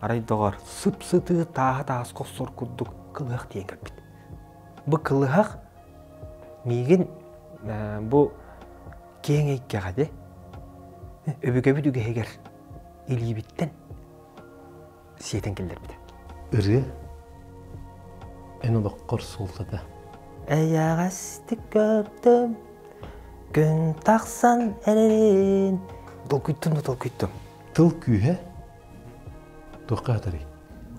Арай доҕор, сып-сытыы тааһы тааска охсор курдук кылыһах тиийэн кэлбит. Бу кылыһах миигин бу киэҥ эйгэҕэ де өбүгэбит үгэһигэр илиибиттэн сиэтэн киллэрбитэ. Ырыа эн олоххор суолтата. Эйэҕэстик көрдүм, күн тахсан эрэрин. Толкуйдум да толкуйдум. Тыл күүһэ туохха атарый?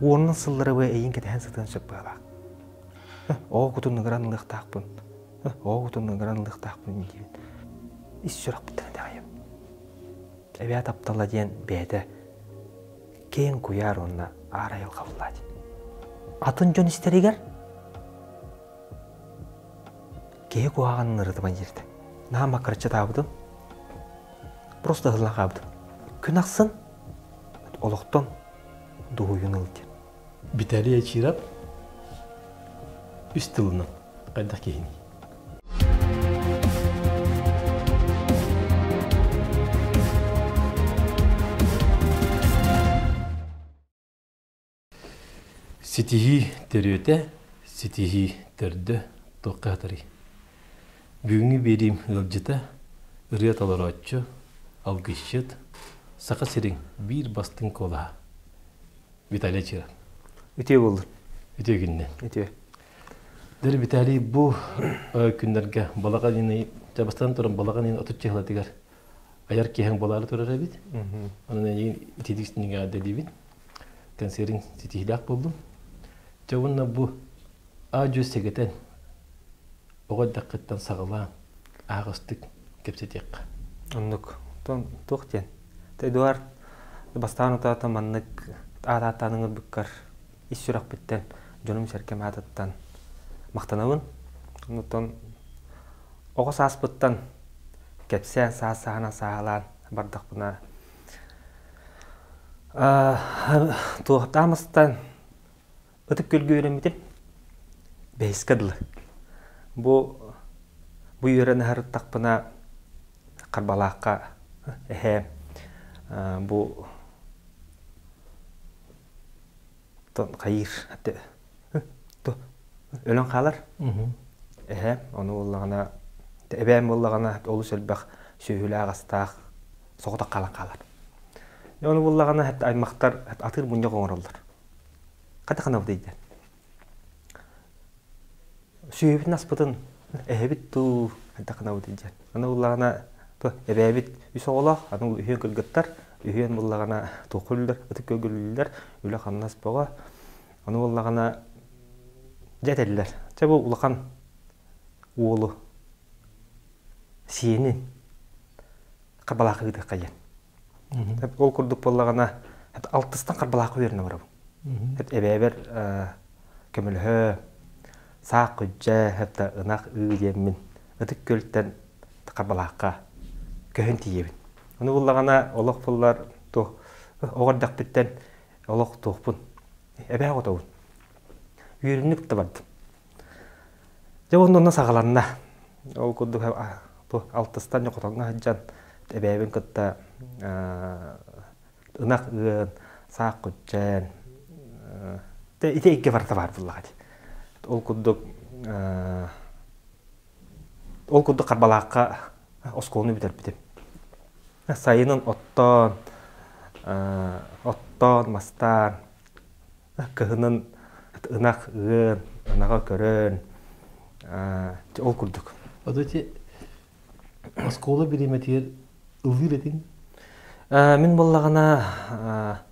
Уонунан сыллары бу эйин кэтэһэн сытыан сөп быһалаах. Оҕо кутун ыҥыран ылыахтаахпын. Оҕо кутун ыҥыран ылыахтаахпын диибин. Ис сүрэхпиттэн итэҕэйэм. Эбээ таптала диэн бэйэтэ киэҥ куйаар уонна аар айылҕа буллаат. Атын дьон истэригэр киһи куһаҕанын ырытыман диирдэ. Наһаа маккыраччытаабытым. Просто ыһыллан хаалбытым. Күн ахсын олохтон дуһуйун ыл диэн. Виталий Ачиров үс тылынан хайдах киһиний? Ситиһии төрүөтэ, ситиһии төрдө туохха сытарый? Бүгүҥҥү биэриим ыалдьыта, ырыа толорооччу, алгысчыт, Саха сирин биир бастыҥ куолаһа Виталий Чиров. Үтүө буоллун. Үтүө күннэн. Үтүө. Дэр Виталий бу күннэргэ балаҕан бастан туран балаҕан ыйын 30 сылатыгар айар киэһэҥ буолаары турар эбит. Онон эйигин итиитик истиҥҥэ эҕэрдэлиибин. Концерин ситиһиилээх буоллун. Дьэ уонна бу аа-дьуо сэгэтэн оҕо эрдэххиттэн саҕалаан аһаҕастык кэпсэтиэххэ. Оннук. Туох диэн? Эдуард бастаан утаата маннык аат ааттаан ыҥырбыккар ис сүрэхпиттэн дьонум-сэргэм аатыттан махтанабын. Онтон оҕо сааспыттан кэпсээн саас саһанан сааһылаан бардахпына туохтаамастан ытык күлгү үөрэммитим бэһискэ дылы. Бу бу үөрэн аһарыттахпына Харбалаахха эһээ бу хайыыр өлөн хаалар эһээ ону буоллаҕына эбээм буоллаҕына олус элбэх сүөһүлээх астаах соҕотох хаалан хаалар ону буоллаҕына аймахтар атыыр мунньах оҥороллор хата ханабытый диэн Сүөһүбүтүн аспытын эһэбит дуу, хайдах гынабытый диэн. Аны буллаҕына эбээбит үс оҕолоох, аны үһүөн кыргыттар, үһүөн буллаҕына туохха үллэр, ытык көгүллэр, үлэ-хамнас бөҕө. Аны буллаҕына дьэ этэллэр. Чэ бу улахан уолу сиэнин харбалаахха ыытыахха диэн. Ол курдук буоллаҕына алтыстан харбалаахха үөрэнэ барабын. Эбээбэр көмөлөһө, саах күддьэ, хэтта ынах ыы диэммин Ытык Күөлтэн Харбалаахха көһөн тиийэбин. Ону буллаҕына олох буллар туох оҕо эрдэхпиттэн олох туохпун эбээ оҕотобун. Үөрүнүк да бардым. Дьэ уонна онно саҕаланна. Ол курдук алтыстан хотоҥҥо сылдьан эбээбин кытта ынах ыан, саах күччээн, ити икки барыта баар буоллаҕа дии. Ол курдук ол курдук Харбалаахха оскуоланы бүтэрбитим. Сайынын оттоон, оттоон, мастаан, кыһынын ынах ыан, ынаҕа көрөн, ол курдук. Ото ити оскуола бириэмэтигэр ыллыыр этиҥ? Мин буоллаҕына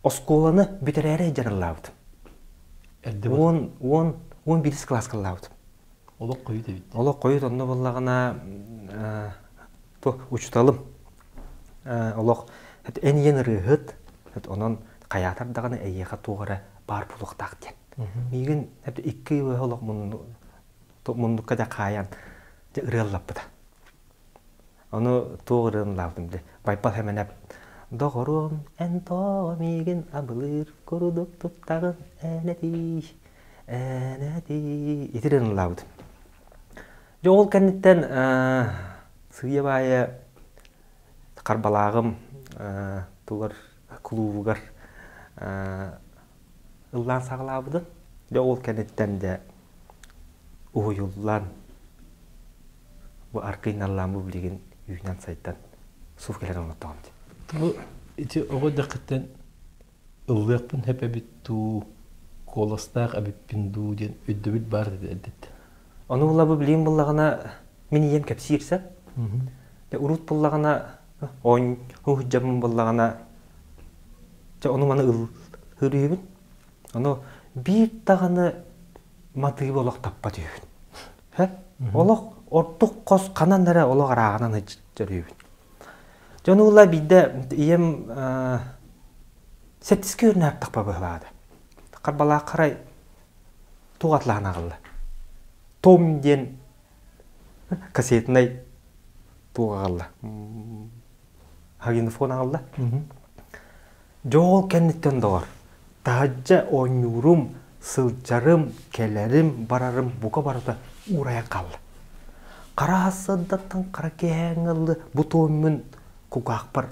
оскуоланы бүтэрээри дьарыллаабытым. Эрдэ Уон, уон, уон биирис кылааска ыллаабытым. Олох хойут эбит. Олох хойут онно буоллаҕына учууталым олох эн ийэн ырыаһыт, онон хайаатар даҕаны эйиэхэ туох эрэ баар буолуохтаах диэн. Миигин икки ый олох муннукка да хаайан дьэ ырыаллаппыта. Ону туох ырыаны ылаабытым били Байбал Хэмэнэп «Доҕоруом, эн тоҕо миигин абылыыр курдук туттаҕын эн этиий, эн этиий» ити ырыаны ылаабытым. Дьэ ол кэнниттэн сыыйа-баайа Харбалааҕым тугар кулуубугар Ыллаан саҕалаабытым. Дьэ ол кэнниттэн дьэ уһуйуллан бу аркыйналлаан бу билигин үүнэн сайдан суuf кэлэн олордоҕум дии. Бу ити оҕо дэххиттэн ыллыахпын сөп эбит дуу, куоластаах эбиппин дуу диэн өйдөбүл баар эрдэттэн. Ону була бу билигин буллаҕына мин ийэм кэпсиир сөп. Урут буллаҕына оонньуу дьаммын буллаҕына Дьэ ону маны ыллыыр Ону биир даҕаны матыыбы олох таппат үһүбүн. Һэ? Олох ордук хос ханан эрэ олох арааҕынан сылдьар үһүбүн. Дьэ ону ыла биирдэ ийэм сэттискэ үөрэнэ артахпа быһылаата. Харбалаах харай туох атлаһан аҕалла. Том диэн кассетнай туох аҕалла. Магнитофон аҕалла. Дьэ ол кэнниттэн доҕор, таһырдьа оонньуурум, сылдьарым, кэлэрим, барарым бука барыта уурайан хаалла. Хара сырдаттан хара киэһээҥҥэ ыллы бу туоммун кулгаахпар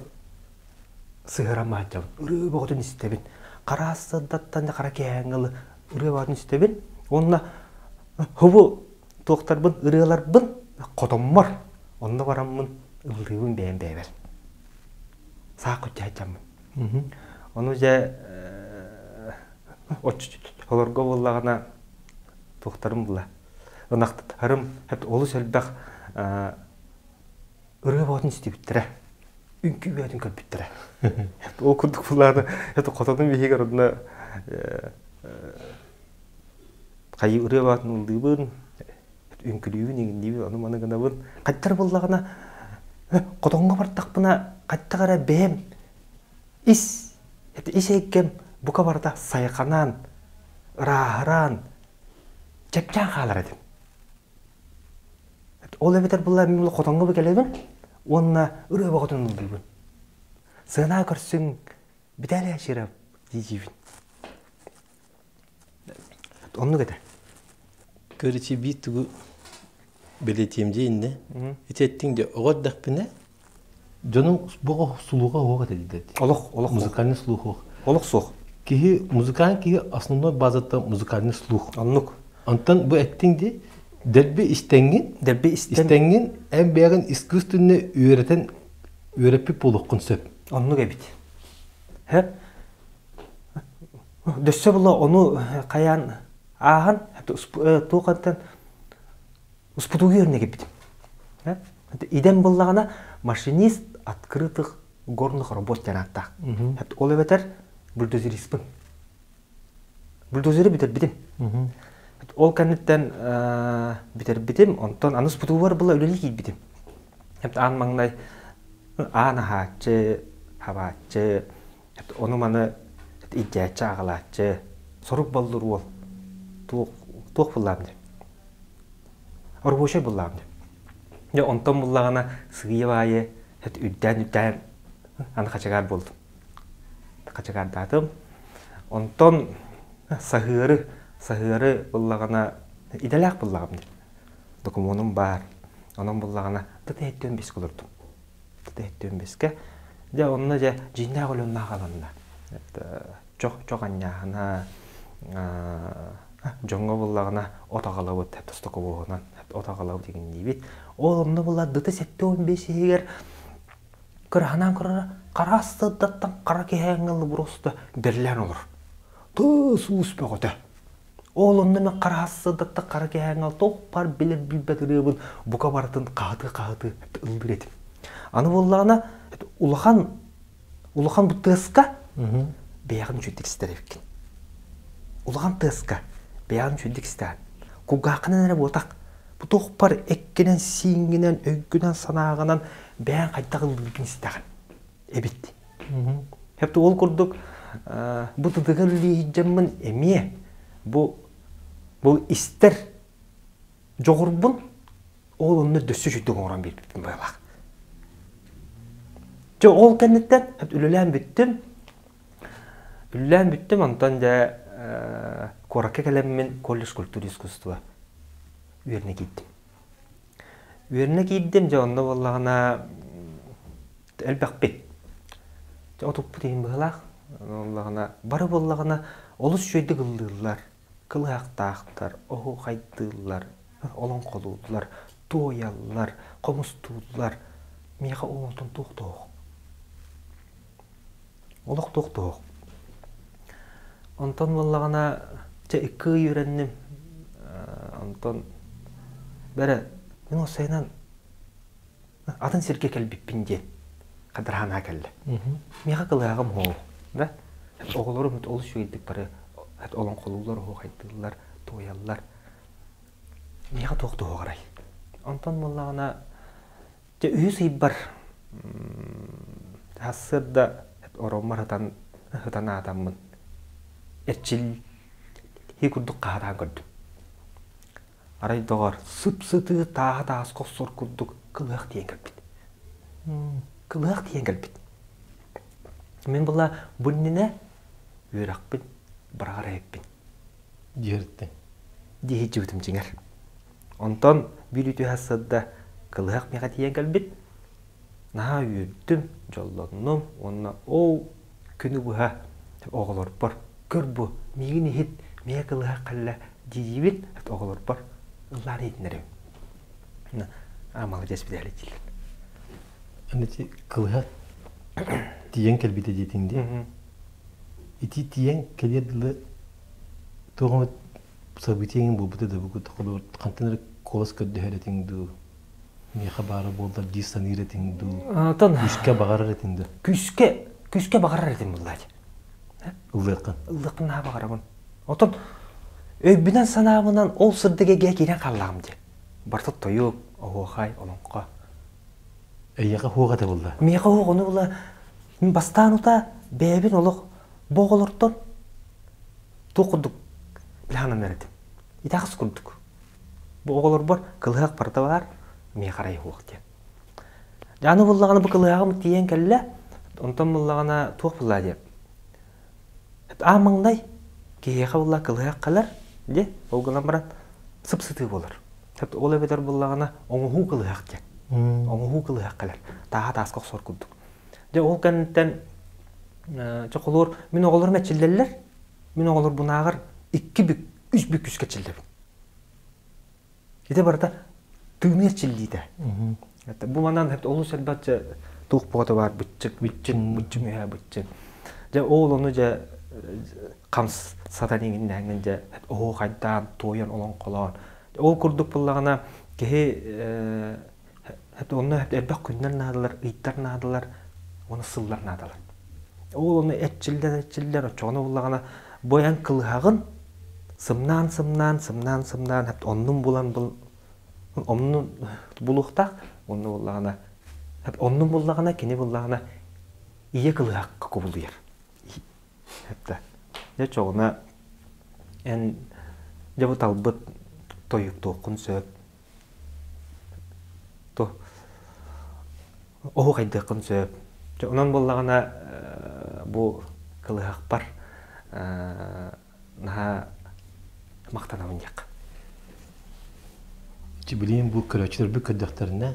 сыһыаран баһыдьабын, ырыа бөҕөтүн истэбин. Хара сырдаттан хара киэһээҥҥэ ылы ырыа бөҕөтүн истэбин уонна хубу туохтарбын ырыаларбын хотоммор онно бараммын ыллыыбын бэйэм бэйэбэр саах күччэһэччаммын ону дьэ оччолорго буоллаҕына туохтарым була ынахтарым олус элбэх ырыа боотун истибиттэрэ үҥкүү бөҕөтүн көрбүттэрэ ол курдук булааны хотонум иһигэр онно хайыы ырыа баатын ыллыыбын, үҥкүлүүбүн, иҥинниибин, ону-маны гынабын. Хайдах буоллаҕына, хотоҥҥо бардахпына, хайдах эрэ бэйэм ис, ис эйгэм бука барыта сайҕанан, ырааһыраан, чэпчээн хаалар этим. Ол эбэтэр буолла мин хотоҥҥо кэлэбин уонна ырыа бөҕөтүн ыллыыбын. Сыанаа көрсүҥ, Виталий Аширов дии-диибин. Оннук этэ. Көрүчү биир тугу бэлиэтиэм дии иннэ. Ити эттиҥ дьэ оҕо эрдэхпинэ дьонум бу слуха суох этэ диэт. Олох олох музыкальный слух суох. Олох суох. Киһи музыкальный киһи основной базата музыкальный слух. Оннук. Онтон бу эттиҥ дии дэлби истэҥҥин дэлби истэҥҥин эн бэйэҕин искусственно үөрэтэн үөрэппит буолуоххун сөп. Оннук эбит. Һэ Дөссө була ону хайаан ааһан туохантан успутугу үөрэнэ кэлбитим. Идэм буллаҕына машинист открытых горных работ диэн ааттаах. Ол эбэтэр бульдозериспын. Бульдозеры бүтэрбитим. Ол кэнниттэн бүтэрбитим, онтон аны успутугар була үлэлии киирбитим. Аан маҥнай аан аһааччы, хабааччы, Ону-маны илдьээччи, аҕалааччы, сорук боллур уол туох туох буллаам диэн. Оробуочай буллаам диэн. Дьэ онтон буллаҕына сыыйа баайы үрдээн-үрдээн аны хачыгаар буолдум. Хачыгаардаатым. Онтон саһыары, саһыары буллаҕына идэлээх буллаҕым диэн. Докумуонум баар. Онон буллаҕына тыт бис олордум. Тэһиттүөн Дьэ онно дьэ дьиҥнээх өлөннөөх аланна. Чох чох анньааһына дьоҥҥо буллаҕына от аҕалабыт тостокобуоһунан от аҕалабыт дигинниибит. Ол онно була дыты 75 иһигэр кыраһанаан көрөрө хараас сырдаттан хара киһээҥҥэ лыбуруста бэрлээн олор. Тыс уус бөҕөтө. Ол онно мен хараһассыдатта хара кэһээҥҥэ туох бар билэр билбэт ырыабын бука барытын хаһытыы-хаһытыы ыллыыр этим. Аны буоллаҕына улахан улахан бу тыаска бэйэҕин үчүгдүк истэр эбиккин. Улахан тыаска бэйэҕин үчүгдүк истэҕин. Кулгааххынан эрэ буотах. Бу туох бар эккинэн, сииҥҥинэн, өйгүнэн, санааҕынан бэйэҥ хайдах ыллыыргын истэҕин эбит. Хэп ол курдук бу тытыгы үлэлииһдьэммин эмиэ бу бу истэр дьоҕурбун ол онно дөссө үчүгдүк оҥорон биэрбиппин быһалаах. Дьэ ол кэнниттэн үлэлээн бүттүм. Үлэлээн бүттүм онтон дьэ куоракка кэлэммин колледж культуры искусства үөрэнэ киирдим. Үөрэнэ киирдим дьэ онно буоллаҕына элбэхпит. Дьэ отуппут иһин быһалаах. Буоллаҕына, бары буоллаҕына олус үчүгэйдик ыллыыллар, кылыһахтаахтар, оһуохайдыыллар, олоҥхолууллар, туойаллар, хомустууллар. Миэхэ ол онтон туох да суох. Олох туох да суох. Онтон буоллаҕына, чэ икки ый үөрэнним. Онтон бэрэ мин уопсайынан атын сиргэ кэлбиппин диэн хадырханаа кэллэ. Миэхэ кылыһаҕым суох да оҕолорум олус үчүгэйдик бары олоҥхолууллар, оһуохайдыыллар, туойаллар. Миэхэ туох туһуҕарай. Онтон буоллаҕына дьэ үһүс ыйбар сарсыарда ороммор ытан ытан аатаммын эрчиллии курдук хаһытаан көрдүм. Арай доҕор, сып-сытыы тааһа тааска охсор курдук кылыһах тиийэн кэлбит. Кылыһах тиийэн кэлбит. Мин була бу иннинэ үөрэхпин быраҕар эбиппин. Дьиэриттэн. Дии сылдьыбытым дьиҥэр. Онтон биир үтүө сырда кылыһах миэхэ тиийэн кэлбит. Наһаа үөрдүм, дьоллоннум уонна ол күнү быһа оҕолорбор көр бу миигин иһит миэ кылыһах кэллэ диибин оҕолорбор ыллаан иһитиннэрэбин. А молодец Виталий дииллэр. Аны кылыһах тиийэн кэлбитэ диэтиҥ дии. Ити тиийэн кэлиэр дылы туох событиеҥ буолбута да бу холобур хантан эрэ куолас көрдөһөр этиҥ дуу миэхэ баара буоллар дии саныыр этиҥ дуу Онтон күүскэ баҕарар этиҥ дуу күүскэ күүскэ баҕарар этим буллаачы. Ыллыаххын. Ыллыахпын наһаа баҕарабын. Оттон өйбүнэн санаабынан ол сырдык эйгэ киирэн хааллаҕым дии. Барыта тойук, оһуохай, олоҥхо. Эйиэхэ хуох этэ булла? Миэхэ хуох ону була мин бастаан ута бэйэбин олох бу оҕолортон туох курдук билэханан этим. Итэҕэс курдук. Бу оҕолорбор кылыһах барыта баар, миэхэ арай хуох диэн. Дьэ аны буллаҕына бу кылыһаҕым тиийэн кэллэ, онтон буллаҕына туох буллаа диэн. Аан маҥнай киһиэхэ булла кылыһах кэлэр, дьэ ол гынан баран сып-сытыы буолар. Ол эбэтэр буллаҕына оҥоһуу кылыһах диэн. Оҥоһуу кылыһах кэлэр. Тааһа тааска охсор курдук. Дьэ ол кэнниттэн чохолуур мин оҕолорум эчиллэллэр. Мин оҕолорбунааҕар икки бүк, үс бүк күүскэ эчиллэбин. Ити барыта тыыныы эрчиллиитэ. Бу манан олус элбэх дьэ туох буота баар быччык, быччык, быччык үһэ быччык. Дьэ ол ону дьэ хамс сатан иҥиннээҥҥин дьэ оһуохайдаан, туойан, олоҥхолоон. Ол курдук буоллаҕына киһи онно элбэх күннэр наадалар, ыйдар наадалар, уонна сыллар наадалар. Ол ону эрчиллэн эрчиллэн оччоҕуна буоллаҕына бу эн кылыһаҕын сымнаан сымнаан сымнаан сымнаан оннун булан оннун булуохтаах онну буллаҕына оннун буллаҕына кини буллаҕына ийэ кылыһахха кубулуйар дьэ чоҕуна эн дьэ бу талбыт тойуктуоххун сөп то оһуохайдыаххын сөп. Дьэ онон буоллаҕына бу кылыһахпар наһаа махтанабын диэххэ. Билигин бу көрөөччүлэрбит көрдөхтөрүнэ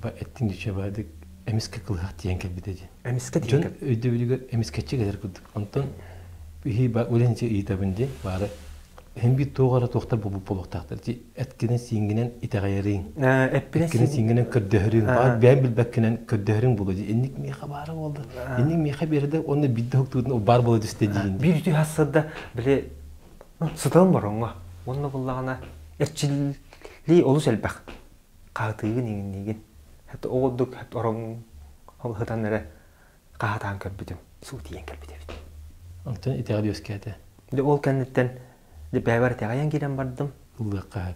ба эттиҥ дьүчэбаадык эмискэ кылыһах тиийэн кэлбитэ дии. Эмискэ Дьон өйдөбүлүгэр эмискэччи кэлэр курдук. Онтон биһи ба үлэн ыйытабын дии баары Һин биир туох эрэ туохтар буолбут буолуохтаахтар. Ити эткинэн-сииҥҥинэн итэҕэйэриҥ. Эппинэн-сииҥҥинэн көрдөһөрүҥ. Баҕар бэйэҥ билбэккинэн көрдөһөрүҥ буолуо дии. Инник миэхэ баара буолла. Инник миэхэ биэрдэ уонна биирдэ уһуктубутун баар буола түстэ диигин. Биир үтүө хассарда били сыталым бороҥҥо. Уонна буллаҕына эрчиллии олус элбэх. Хаһытыыгын иҥинниигин. Оҕолдук ороҥ сытан эрэ хаһатаан көрбүтүм, суу тиийэн кэлбит эбит. Онтон итэҕэл үөскээтэ. Дьэ ол кэнниттэн дьэ бэйэбэр итэҕэйэн киирэн бардым. Ыллыахха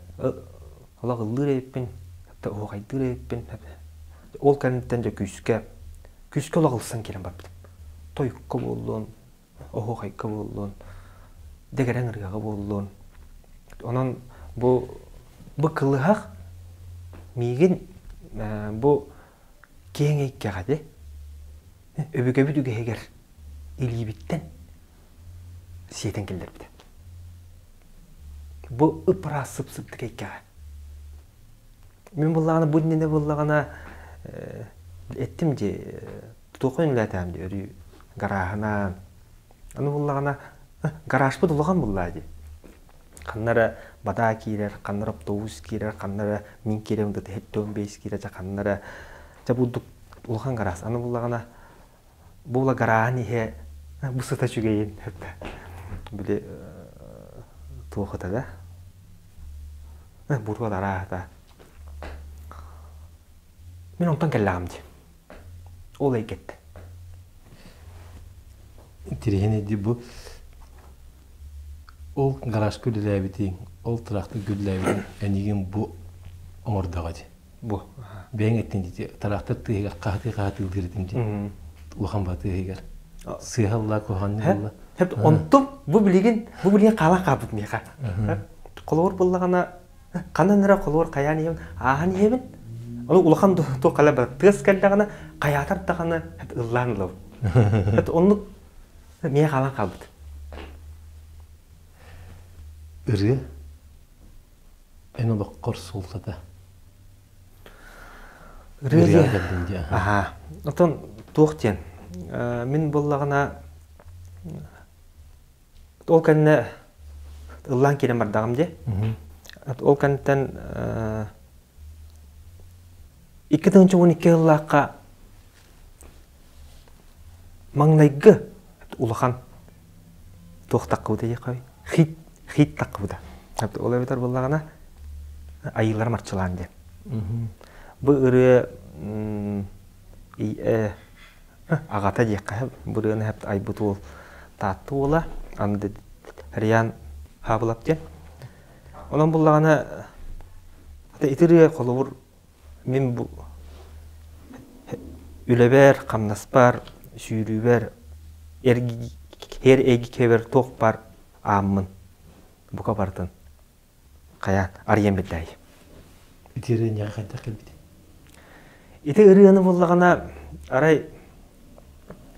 Олох ыллыыр эбиппин, оһуохайдыыр эбиппин. Ол кэнниттэн дьэ күүскэ, күүскэ олох ылсан киирэн барбытым. Тойукка буоллун, оһуохайга буоллун, дэгэрэҥ ырыаҕа буоллун. Онон бу бу кылыһах миигин бу киэҥ эйгэҕэ дии өбүгэбит үгэһигэр илиибиттэн сиэтэн киллэрбитэ. Бу ып-ыраас сып-сырдык эйгэҕэ. Мин буллаҕына бу иннинэ буллаҕына эттим дии туохха үлэлээтэҕим дии өрүү гарааһынан. Аны буллаҕына гаражпыт улахан буллаа дии. Ханна эрэ бадаа киирэр, ханна эрэ автобус киирэр, ханна эрэ мин киирэм да тэһиттэн бейс киирэр, дьэ ханна эрэ дьэ бурдук улахан гараас. Аны буллаҕына була гарааһын иһэ бу сыта үчүгэйин били туох ата да буруо арааһата мин онтон кэллэҕим дии ол эйгэттэн Интириэһинэй дии бу ол гаражка үлэлээбитиҥ, ол тыраахтырга үлэлээбитиҥ эйигин бу оҥордоҕо дии. Бу. Бэйэҥ эттиҥ дии тыраахтыр тыаһыгар хаһытыы хаһытыылыыр этим дии. Улахан ба тыаһыгар. Сыыһа ылла, куһаҕаннык ылла. Онтум бу билигин бу билигин хаалан хаалбыт миэхэ. Холобур буллаҕына ханан эрэ холобур хайаан иһэбин, ааһан иһэбин. Ону улахан туох кэлэ бар тыас кэллэҕинэ хайаатар даҕаны ыллаан ылабын. Оннук миэхэ хаалан хаалбыт. Ырыа эн олоххор суолтата. Ырыа кэллин дии. Аха. Отон туох диэн мин буоллаҕына Ол кэннэ ыллаан киирэн бардаҕым дии. Ол кэнниттэн 2012 сыллаахха маҥнайгы улахан туох таххыбыта диэххэ хит хит таххыбыта. Ол эбэтэр буоллаҕына айыылар марчылаан диэн. Бу ырыа аҕата диэххэ бу ырыаны айбыт уол Таатта уола Андриан Хаабылап диэн. Онон буллаҕына ити ырыа холобур мин бу үлэбэр, хамнаспар, сүүрүүбэр, эр эйгикэбэр туох бар ааммын бука барытын хайаан арыйан биллээй. Ити ырыа хайдах кэлбит? Ити ырыаны буллаҕына арай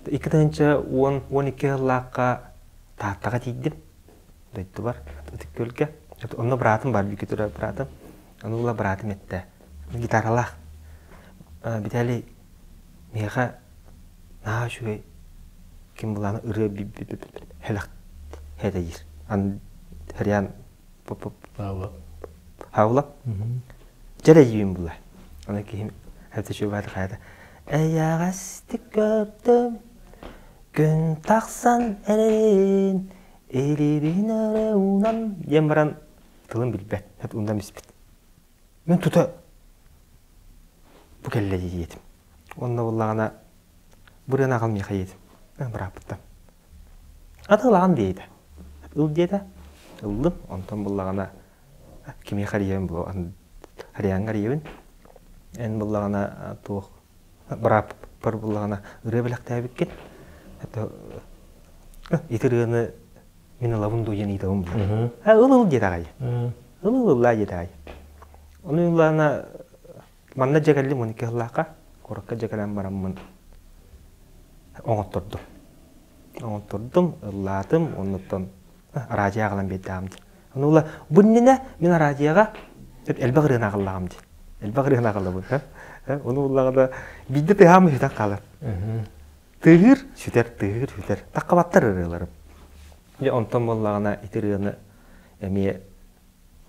2010-12 сыллаахха Тааттаҕа тиийдим дойдубар Ытык Күөлгэ. Онно быраатым бар, бииргэ турар быраатым. Ону ыла быраатым эттэ. Гитаралаах. Виталий миэхэ наһаа үчүгэй ким булааны ырыа хэлэх хэтэйир. Андриан Павлов. Дьэрэйиим була. Аны киһим хэтэчү хайата. Эйэҕэстик көрдүм, күн тахсан эрэрин, илиибин өрө уунан диэн баран тылын билбэт, уунан биспит. Мин тута бу кэллэ диэтим. Онно буллаҕына бырыан аҕал миэхэ диэтим. Бырааппыттан. Атыылаҕын диэйдэ. Ыл диэтэ. Ыллым. Онтон буллаҕына кимиэхэ эрийэбин булу Ариаҥҥа эрийэбин. Эн буллаҕына туох бырааппар буллаҕына ырыа бэлэхтээбиккин. Это ити ырыаны мин ылабын дуу диэн ыйытабын булар. Ыл ыл диэтэ аҕай. Ыл ыл ыллаа диэтэ аҕай. Ону ыллаана манна дьэ кэллим 12 сыллаахха куоракка дьэ кэлэн бараммын оҥоттордум. Оҥоттордум, ыллаатым, оннуттан араадьыйа аҕалан биэрдэҕим дии. Ону ыла бу иннинэ мин араадьыйаҕа элбэх ырыаны аҕаллаҕым дии. Элбэх ырыаны аҕалабын. Ону ыллаҕына биирдэ тыаһаам сүтэн хаалар. Тыаһыыр, сүтэр, тыаһыыр, сүтэр. Таххабаттар ырыаларым. Дьэ онтон буоллаҕына ити ырыаны эмиэ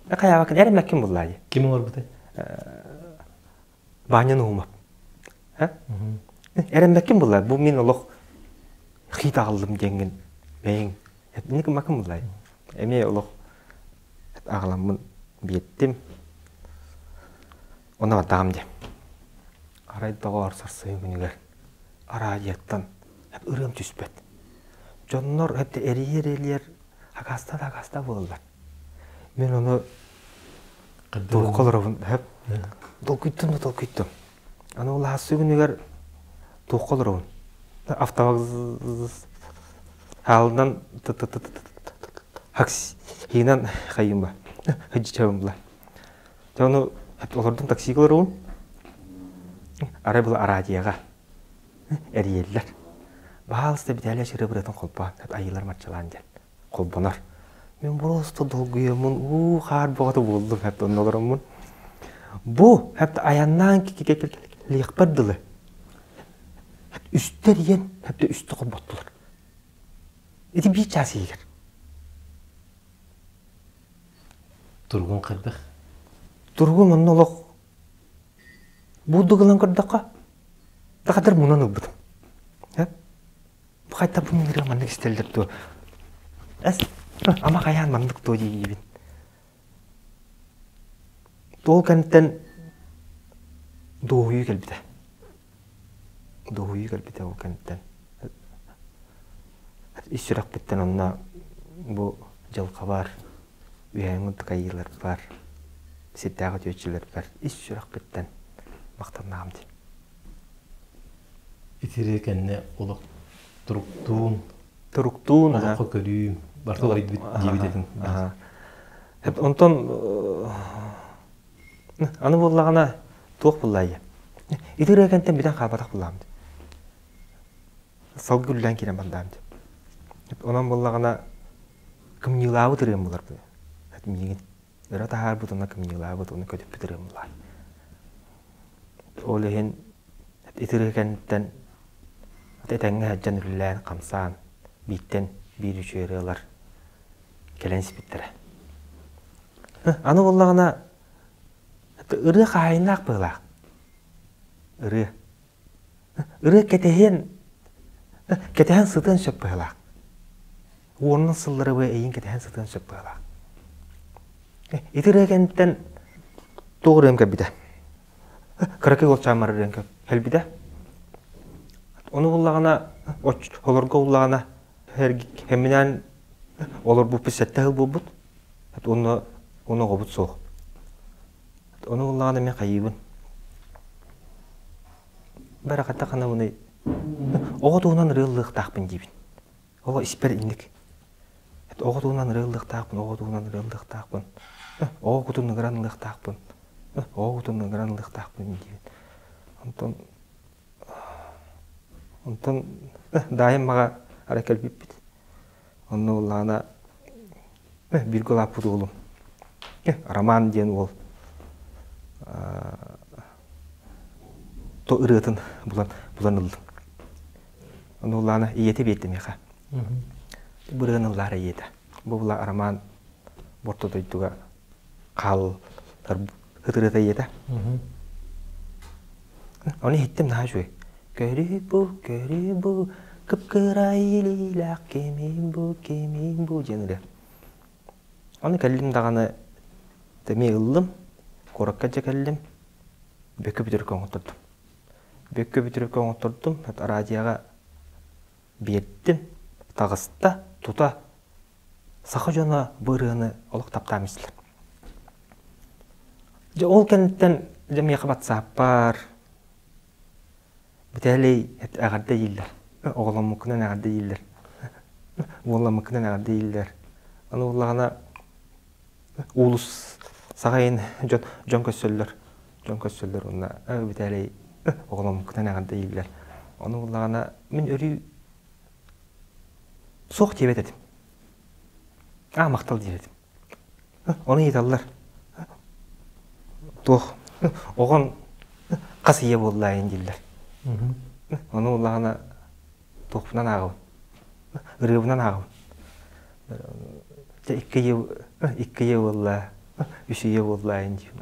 хайаабаккын эрэммэккин буллаа дии. Ким оҥорбутай? Ваня Нуумап. Эрэммэккин буллаа. Бу мин олох хит аҕаллым диэҥҥин бэйэҥ итинник гыммаккын буллаа. Эмиэ олох аҕаламмын биэттим. Онно бардаҕым дии. Арай доҕоор сарсыҥҥы күнүгэр араадьыйаттан ырыам түспэт. Дьоннор эрийэр-эрийэр акаастаа да акаастаа буолаллар. Мин ону туохха олоробун толкуйдум да толкуйдум. Аны ол аһассы күнүгэр туохха олоробун. Автовокзалынан таксинан хайым ба. Хыдьычабын була. Дьэ ону олордум таксига олоробун. Арай була араадьыйаҕа эрийэллэр. Баһаалыста Виталий Ачыры-бырыатын холбоон, айыылар марчалаан диэн холбонор. Мин просто долгуйаммын, уу хаар бөҕөтө буоллум хэп онно олороммун. Бу хэп айаннаан кэлиэхпэр дылы үстэ эрийэн хэп үстэ холботтулар. Ити биир чаас иһигэр. Туругун хайдах? Туругум онно олох буурдук ылан көрдөххө, тахатар мунан ылбытым. Бу хайта бу ырыа маннык истэллэр дуо? Эс, ама хайаан маннык дуо диибин. Ол кэнниттэн дуоһуйуу кэлбитэ. Дуоһуйуу кэлбитэ ол кэнниттэн. Ис сүрэхпиттэн онно бу дьылҕабар, үһээҥҥи такайыыларбар, сирдээҕи үтүөччүлэрбэр ис сүрэхпиттэн махтаннаҕым дии. Итири кэннэ олох туруктуун, туруктуун олоххо көрүүм, барыта уларыйбыт диэбит этиҥ. Онтон аны буоллаҕына туох буллаайа? Ити ырыа кэнтэн бүтэн хаалбатах буллаҕым. Салгы үллээн киирэн бардаам. Онон буоллаҕына кымньыылаабыт ырыам булар миигин өрө таһаарбыт уонна кымньыылаабыт уонна көтүппүт ырыам булар. Ол иһин ити ырыа кэнниттэн этэҥҥэ сылдьан үлэлээн хамсаан бииртэн биир үчүгэй ырыалар кэлэн испиттэрэ. Аны буоллаҕына ырыа хаһаайыннаах быһыылаах. Ырыа. Ырыа кэтэһиэн кэтэһэн сытыан сөп быһыылаах. Уонунан сыллары быһа эйигин кэтэһэн сытыан сөп быһыылаах. Ити ырыа кэнниттэн туох ырыам кэлбитэ? Кыракый уолчааммар ырыам кэлбитэ. Ону буллаҕына, олорго буллаҕына, хэмминээн олорбуппут сэттэ сыл буолбут. Уонна уонна оҕобут суох. Ону буллаҕына мен хайыыбын. Барахата ханабыный оҕо туһунан ырыаллыахтаахпын диибин. Оҕо испэр инник. Оҕо туһунан ырыаллыахтаахпын, оҕо туһунан ырыаллыахтаахпын. Оҕо кутун ыҥыран ылыахтаахпын. Оҕо кутун ыҥыран ылыахтаахпын диибин. Онтон онтон Даайым маҕа ара кэлбиппит. Онно буоллаҕына бииргэ улааппыт уолум Роман диэн уол то ырыатын булан булан ыллым. Ону буоллаҕына ийэтэ биэрдэ миэхэ. Бу ырыаны ыллаара ийэтэ. Бу була Роман орто дойдуга хааллар ытырыата ийэтэ. Ону иһиттим наһаа үчүгэй. Көрү бу, көрү бу, кып-кыра илиилээх кимим бу, кимим бу диэн ырыа. Ону кэллим даҕаны эмиэ ыллым, куоракка дьэ кэллим, Бөкү бүтүрүккэ оҥоттордум. Бөкү бүтүрүккэ оҥоттордум, радиоҕа биэрдим, таҕыста, тута саха дьоно бу ырыаны олох таптаан истилэр. Дьэ ол кэнниттэн дьэ миэхэ ватсаппар Битээлий эҕэрдэ дииллэр. Оҕоломмуккунан эҕэрдэ дииллэр. Уолламмыккынан эҕэрдэ дииллэр. Аны буоллаҕына уулус саҕайын дьон дьон көрсөллөр. Дьон көрсөллөр уонна Битээлий оҕоломмуккунан эҕэрдэ дииллэр. Ону буоллаҕына мин өрүү суох диэбэт этим. Аа махтал диир этим. Ону ыйыталлар. Туох оҕон хас ийэ буоллаайын дииллэр. Ону улаҕана туохпунан ааҕабын. Ырыабынан ааҕабын. Дьэ икки ийэ икки ийэ буолла, үс ийэ буоллаайын диир.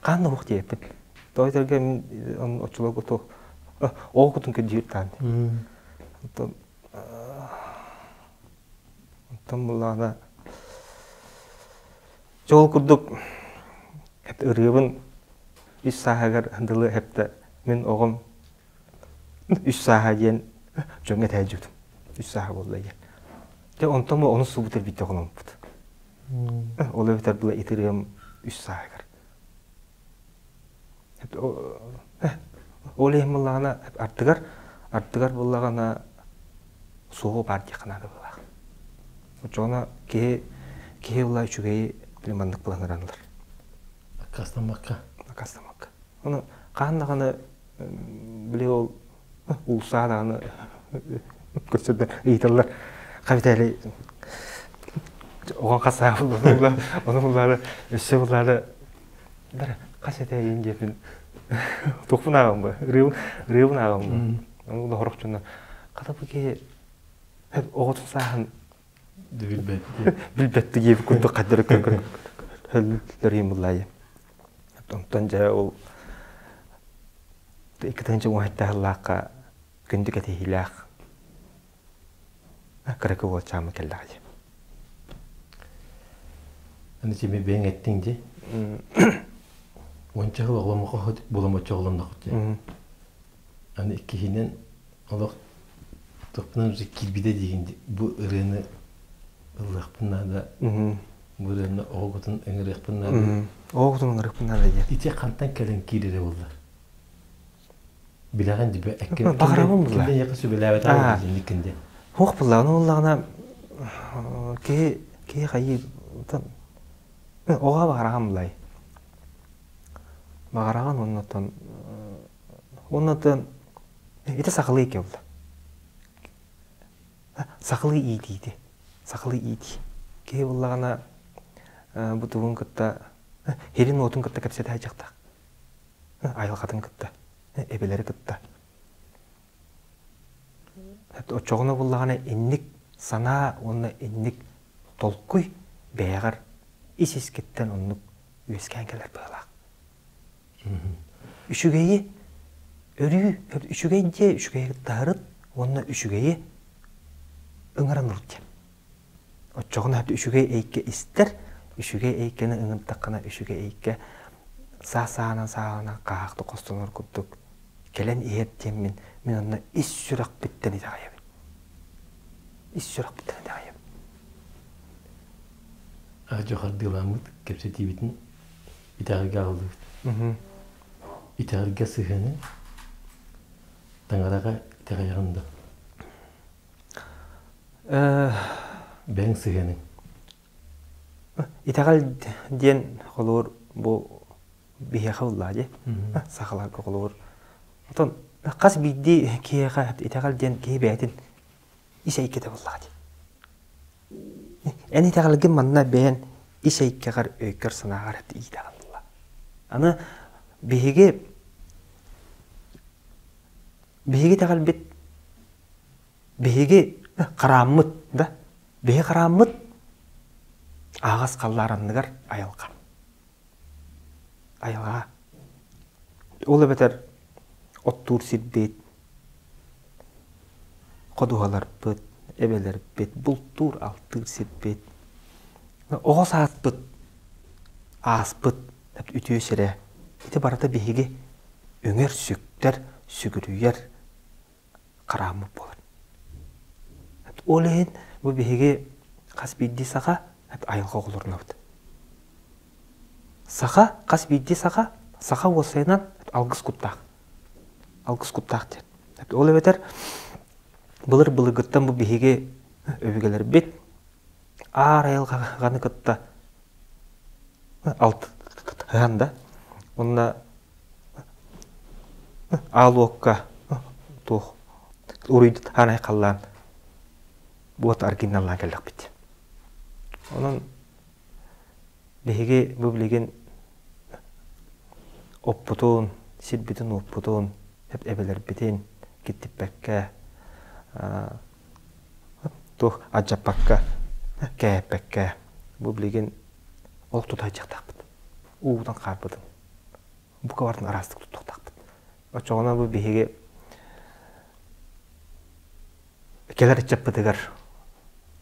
Хаан да уох диэппин. Тоҕо этэргэ мин оччолорго туох оҕо кутун көрдүүр таан. Онтон Онтон буллаҕына дьэ ол курдук ырыабын үс сааһыгар дылы эптэ мин оҕом үс сааһа диэн дьоҥҥо этээдьибитим. Үс сааһа буолла диэн. Дьэ онтон бу онус субут эрбиттэ хономмут. Ол эбэтэр была итырыам үс сааһыгар. Ол иһин буоллаҕына ардыгар ардыгар буоллаҕына суоҕу баар диэххэ наада быһыылаах. Оччоҕуна киһи киһи була үчүгэйи били маннык булан ылар. Аккаастаммакка. Аккаастаммакка. Ону хаһан даҕаны били ол уулусса даҕаны көрсөрдө ыйыталлар хабитали оҕон хас саа ону буллаары өссө буллаары Бара хас этэйин диэпин туохпун ааҕым бу ырыабын ырыабын ааҕым бу. Ону да хорох дьонно хата бу киһи оҕотун сааһын Билбэт. Билбэт диэбит курдук хаддары көр-көр буллайы. Онтон дьэ ол 2017 сыллаахха күндү кэтэһиилээх кыракы уолчааммыт кэллэҕэ дии. Аны сими бэйэҥ эттиҥ дии. Уонча сыл оҕоломмокко буламоччу оҕолонноххут дии. Аны иккиһинэн олох тохпунан киирбитэ диигин бу ырыаны ыллыахпын наада. Бу ырыаны оҕо ыҥырыахпын наада. Оҕо ыҥырыахпын наада диэн. Ити хантан кэлэн киирэрэ буоллар? Билэҕин дии эккин Баҕарабын булла. Кимден яка сүбэлээбэтэ динникин де. Хуох булла, ону буллаҕына киһи киһи хайыы оҕо баҕараҕан булай. Баҕараҕан оннотон оннотон ити сахалыы икки булла. Сахалыы иитиити. Сахалыы иитии. Киһи буллаҕына бу тугун кытта хирин уотун кытта кэпсэтэ дьахтах. Айылҕатын кытта, эбэлэри кытта. Оччоҕуна буллаҕына инник санаа уонна инник толкуй бэйэҕэр ис-искиттэн оннук үөскээн кэлэр быһыылаах. Үчүгэйи өрүү үчүгэй диэ үчүгэйи кытта уонна үчүгэйи ыҥыран ыл диэн. Оччоҕуна үчүгэй эйгэ истэр, үчүгэй эйгэни ыҥырдаххына үчүгэй эйгэ саа-саанан сааҕынан хааһахта хостонор курдук кэлэн иһэр диэммин мин онно ис сүрэхпиттэн итэҕэйэбин. Ис сүрэхпиттэн итэҕэйэбин. Дьохардыыламмыт кэпсэтиибитин итэҕэлгэ аҕаллыбыт. Итэҕэлгэ сыһыаны таҥараҕа итэҕэйэҕин да? Бэйэҥ сыһыаныҥ. Итэҕэл диэн холуур бу биһиэхэ ыллаа дии. Сахаларга холуур. Отон хас биирдии киһиэхэ итэҕэл диэн киһи бэйэтин ис эйгэтэ буоллаҕа дии. Эн итэҕэлгин манна бэйэн ис эйгэҕэр өйгөр-санааҕар иитэҕин буолла. Аны биһиги биһиги итэҕэлбит биһиги харааммыт да биһи харааммыт аһаҕас халлаар анныгар айылҕа айылҕа ол эбэтэр оттуур сирбит ходуһаларбыт эбэлэрбит бултуур алтыыр сирбит оҕо сааспыт ааспыт үтүө сирэ ити барыта биһиги үҥэр сүктэр сүгүрүйэр харааммыт буолар. Ол иһин бу биһиги хас биирдии саха айылҕа оҕолорунабыт. Саха, хас биирдии саха, саха уопсайынан алгыс куттаах. Алгыс куттаах диэн. Ол эбэтэр былыр былыргыттан бу биһиги өбүгэлэрбит аар айылҕаны кытта алтыһан да уонна аал уокка туох уруйдаан айхаллаан буот аргыынналаан кэллэхпит. Онон биһиги бу билигин оппутун, сирбитин-уоппутун, эбэлэрбитин киттиппэккэ, туох алдьаппакка, кээппэккэ бу билигин ол тута сылдьыахтаахпыт. Уубутун хаарбытын бука барытын араастык туттуохтаахпыт. Оччоҕуна бу биһиги кэлэр ыччаппытыгар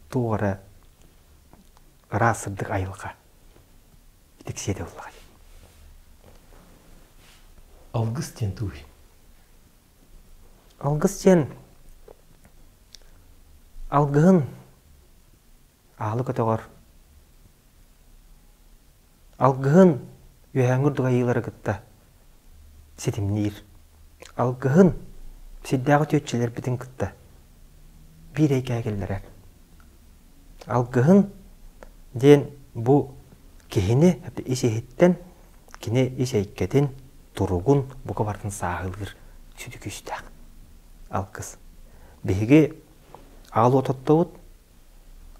туох эрэ ыраас сырдык айылҕа итиксиэтэ буоллаҕа дии. Алгыс диэн тугуй? Алгыс диэн алгыһын аалы көтөҕөр Алгыһын үөһээҥҥи курдук айыылары кытта ситимниир. Алгыһын сирдээҕи түөччүлэрбитин кытта биир эйгэҕэ киллэрэр. Алгыһын диэн бу киһини ис-иһиттэн кини ис эйгэтин, туругун бука барытын сааһылыыр сүдү күүстээх алгыс. Биһиги аал уот оттобут,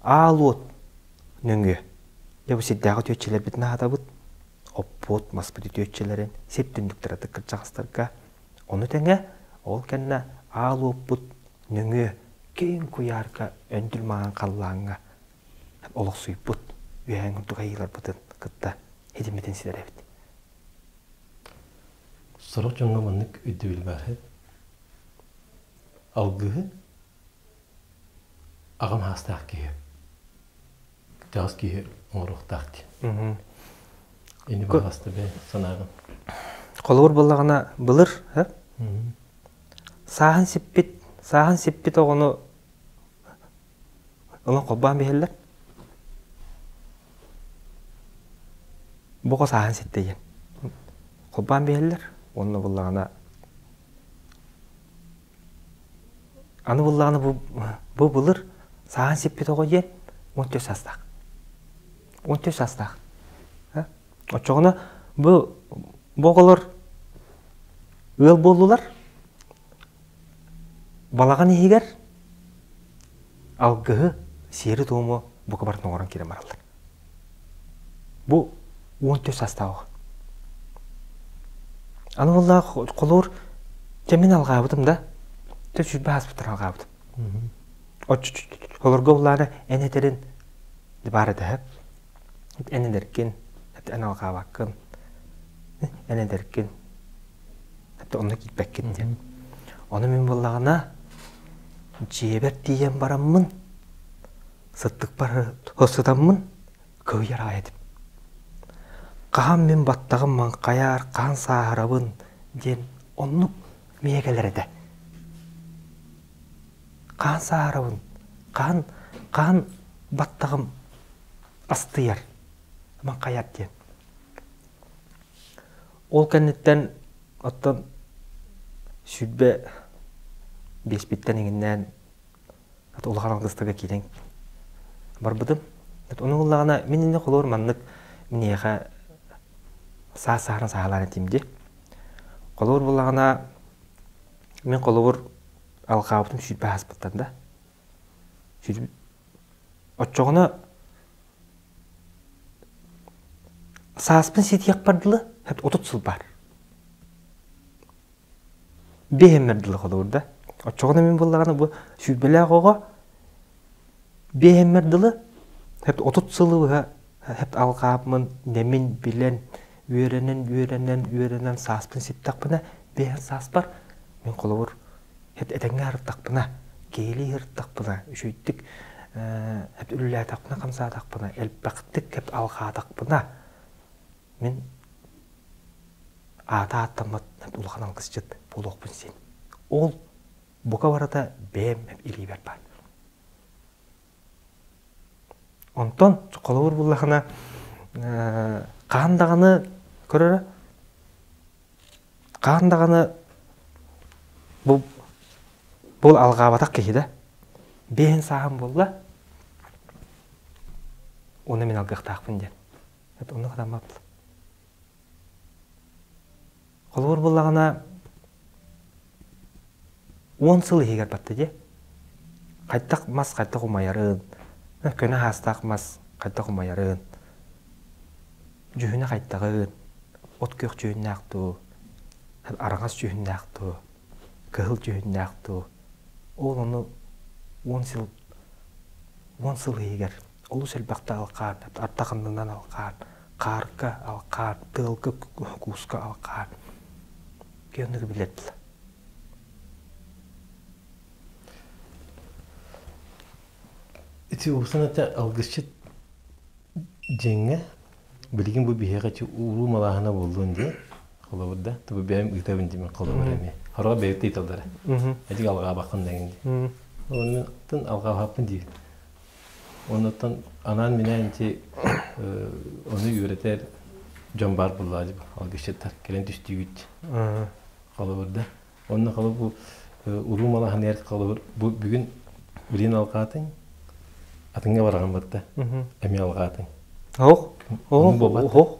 аал уот нөҥүө Дьэ бу сирдээҕи үтүөччүлэрбитин аһатабыт, оппуот, маспыт үтүөччүлэрин, сир түннүктэрэ кырдьаҕастарга. Ону тэҥэ ол кэннэ аал уоппут нөҥүө киэҥ куйаарга өндүл маҥан халлааҥҥа олохсуйбут үөһээн курдук айыыларбытын кытта хитиммитин ситэрэбит. Сорох дьоҥҥо маннык өйдөбүл баар Алгыһы аҕам хаастаах киһи, кытаҕас киһи оҥоруохтаах диэн. Ини баҕаста бэйэ санааҕын. Холобур буоллаҕына былыр сааһын сиппит, сааһын сиппит оҕону ылан холбоон биһэллэр. Бу сааһын ситтэ диэн. Холбоон биһэллэр уонна буллаҕына Аны буллаҕына бу, бу былыр сааһын сиппит оҕо диэн 14 саастаах. 14 саастаах. Оччоҕуна бу, бу оҕолор ыал буоллулар. Балаҕан иһигэр алгыһы, сиэри-туому бука барытын оҥорон киирэн бараллар. Бу 14 саастаах оҕо. Аны буоллаах холуур дьэ мин алҕаабытым да, дьэ сүүрбэ ааспыттар алҕаабытым. Олорго буллаана эн этэрин баар этэ эн эдэркин, эн алҕаабаккын, эн эдэркин, онно киирбэккин диэн. Ону мин буоллаҕына дьиэбэр тиийэн бараммын сыттыкпар сытаммын кыһыйар аҕай этим. Хаһан мин баттаҕым маҥхайар, хаһан сааһырабын диэн оннук миэ кэлэр этэ. Хаһан сааһырабын, хаһан, хаһан баттаҕым астыйар, маҥхайар диэн. Ол кэнниттэн оттон 25-биттэн иҥиннээн улахан алгыстарга киирэн барбытым. Ону ыллаҕына мин иннэ холуор маннык миэхэ саас саһаран саһалаан этим дии. Холобур буллаҕына мин холобур алҕаабытым 20 ааспыттан да. Оччоҕуна сааспын ситиэхпэр дылы 30 сыл баар. Биэһэммэр дылы холобур да. Оччоҕуна мин буоллаҕына бу сүүрбэлээх оҕо биэһэммэр дылы хэп 30 сылы быһа хэп алҕаабмын нэмин билэн үөрэнэн үөрэнэн үөрэнэн сааспын ситтэхпинэ биэһэн сааспар мин холобур хэп этэҥҥэ ырыттахпына киһилии ырыттахпына үчүгэйдик хэп үлэлээтэхпинэ хамсаатахпына элбэхтик хэп алҕаатахпына мин аата ааттаммат улахан алгысчыт буолуохпун син. Ол бука барыта бэйэм илиибэр баар. Онтон холобур буллахына хаһан даҕаны көрөрө хаһан даҕаны бу бу алҕаабатах киһи да биэһин сааһым буолла уонна мин алгыахтаахпын диэн. Онно хатаммат. Холобур буллаҕына 10 сыл иһигэр батта дии. Хайдах мас хайдах умайарын, көнө хаастаах мас хайдах умайарын, дьүһүнэ хайдаҕын, от күөх дьүһүннээх дуу, араҥас дьүһүннээх дуу, кыһыл дьүһүннээх дуу, ол ону 10 сыл 10 сыл иһигэр олус элбэхтэ алҕаан, ардах аннынан алҕаан, хаарга алҕаан, тыалга кууска алҕаан киэҥник билэр тыла. Ити уопсан этэ алгысчыт дьиҥҥэ билигин бу биһиэхэ ити уруу малааһына буоллун диye холобур да тубу бэйэм ыытабын димен холобур эмиэ хороҕо бэйэбит ыыталлара этик алҕаабаххын дэгин дии оны мен тын алҕаабаппын диир Оннуттан анаан-минээн ити ону үөрэтэр дьон баар буоллаҕа дии алгысчыттар кэлэн түстүүгүт холобур да. Онно холобур бу уруу малаһыныгар холобур бу бүгүн билин алҕаатыҥ атыҥҥа бараҕын батта эмиэ алҕаатыҥ. Оһох оһох оһох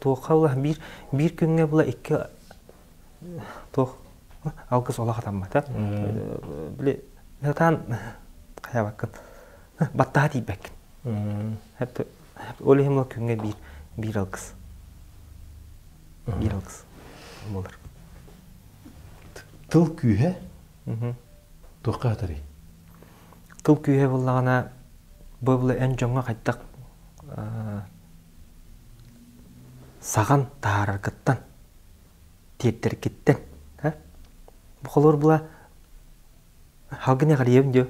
туохха була биир биир күҥҥэ була икки туох алгыс олох атаммата били сатаан хайабаккын баттаһа тиийбэккин ол иһин ол күҥҥэ биир биир алгыс биир алгыс буолар тыл күүһэ туохха атарый тыл күүһэ буоллаҕына. Бу була эн дьоҥҥо хайдах саҕан таһаараргыттан, тиэрдэргиттэн. Бу холобур була халгын эҕэрийэбин диэ.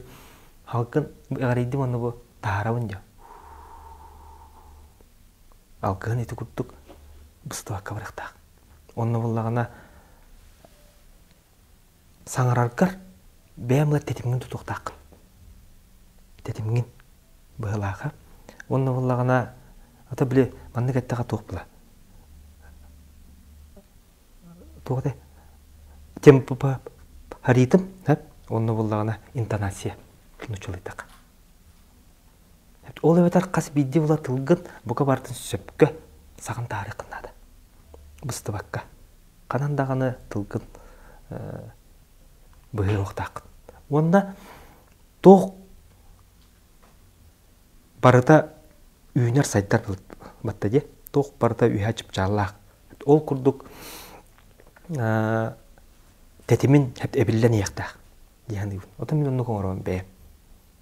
Халгын эҕэрийдим уонна бу таһаарабын диэ. Алгыһын ити курдук быстыбакка барыахтаах. Онно буллаҕына саҥараргар бэйэм ыла тэтимҥин тутуохтааххын. Тэтимҥин быһылааха. Уонна буоллаҕына, ата били маннык эттэхэ туох була? Туох этэй? Темп ритм, уонна буоллаҕына интонация нуччалыйтах. Ол эбэтэр хас биирдии була тылгын бука барытын сөпкө саҕан таарыаххын наада. Быстыбакка. Ханан даҕаны тылгын быһыахтааххын. Уонна туох барыта үүнэр-сайдар батта дии. Туох барыта үһэ чыпчааллаах. Ол курдук тэтимин эбиллэн иһиэхтээх дии саныыбын. Оттон мин оннук оҥоробун бэйэм.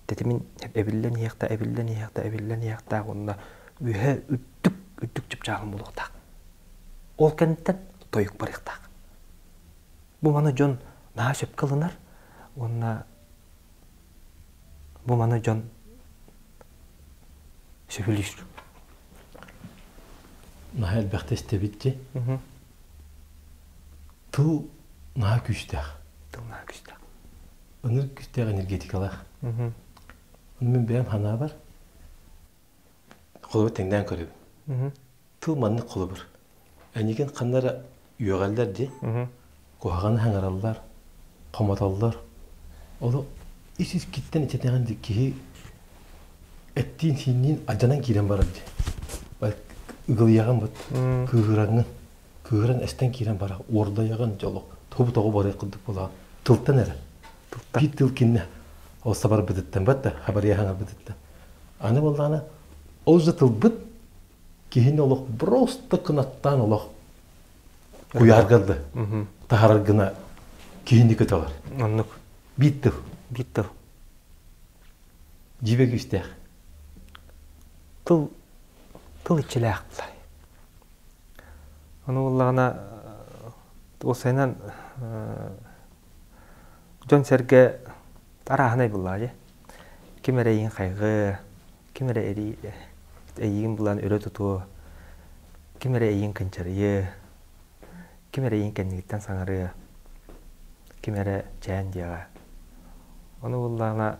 Тэтимин эбиллэн иһиэхтээх, эбиллэн иһиэхтээх, эбиллэн иһиэхтээх уонна үөһэ үрдүк, үрдүк чыпчаалын булуохтаах. Ол кэнниттэн тойук барыахтаах. Бу маны дьон наһаа сөпкө ылынар уонна бу маны дьон сөбүлүүр. Наһаа элбэхтэ истэбит дии. Тыл наһаа күүстээх. Тыл наһаа күүстээх. Ынырык күүстээх энергетикалаах. Ону мин бэйэм санаабар холобур тэҥнээн көрөбүн. Тыл маннык холобур. Эйигин ханна эрэ үөҕэллэр дии, куһаҕаны саҥараллар, хомотоллор. Ол ис-искиттэн ичэтэҕин дии киһи эттиин-сиинниин алдьанан киирэн барар дии. Ыгылыйаҕын бут, кыыһыраҥҥын, кыыһыран эстэн киирэн барар, уордайаҕын дьэ олох тугу тоҕу барыах курдук буолаҕын. Тылтан эрэ. Биир тыл кинне ол сабарбытыттан батта, хабарыйа саҥарбытыттан. Аны буоллаҕына, ол же тылбыт киһини олох просто кынаттаан олох куйаарга да таһарар гына киһини көтөҕөр. Оннук. Биир тыл. Биир тыл. Дьиибэ күүстээх. Тыл тыл иччилээх былай. Ону буоллаҕына уопсайынан дьон-сэргэ арааһынай буллаҕа дии. Ким эрэ эйигин хайҕыа, ким эрэ эйигин булан өрө тутуо, ким эрэ эйигин кынчарыйыа, ким эрэ эйигин кэннигиттэн саҥарыа, ким эрэ чээн диэҕэ. Ону буоллаҕына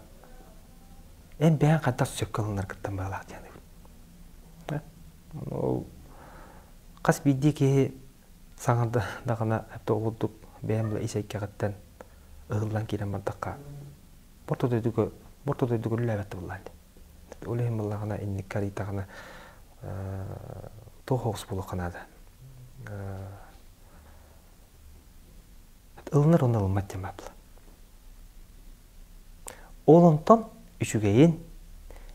эн бэйэҥ хайдах сөпкө ылынаргыттан баҕалаах диэн Ол хас биирдии киһи саҥардаҕына курдук бэйэм ис эйгэҕиттэн ыһыллан киирэн бардахха борто дойдуга борто дойдуга үлэлээбэт буоллаан дии. Ол иһин буоллаҕына инникки арыйдаҕына туох оҕус буолуохха наада. Ылынар уонна ылыммат диэн баар буолар. Ол онтон үчүгэйин,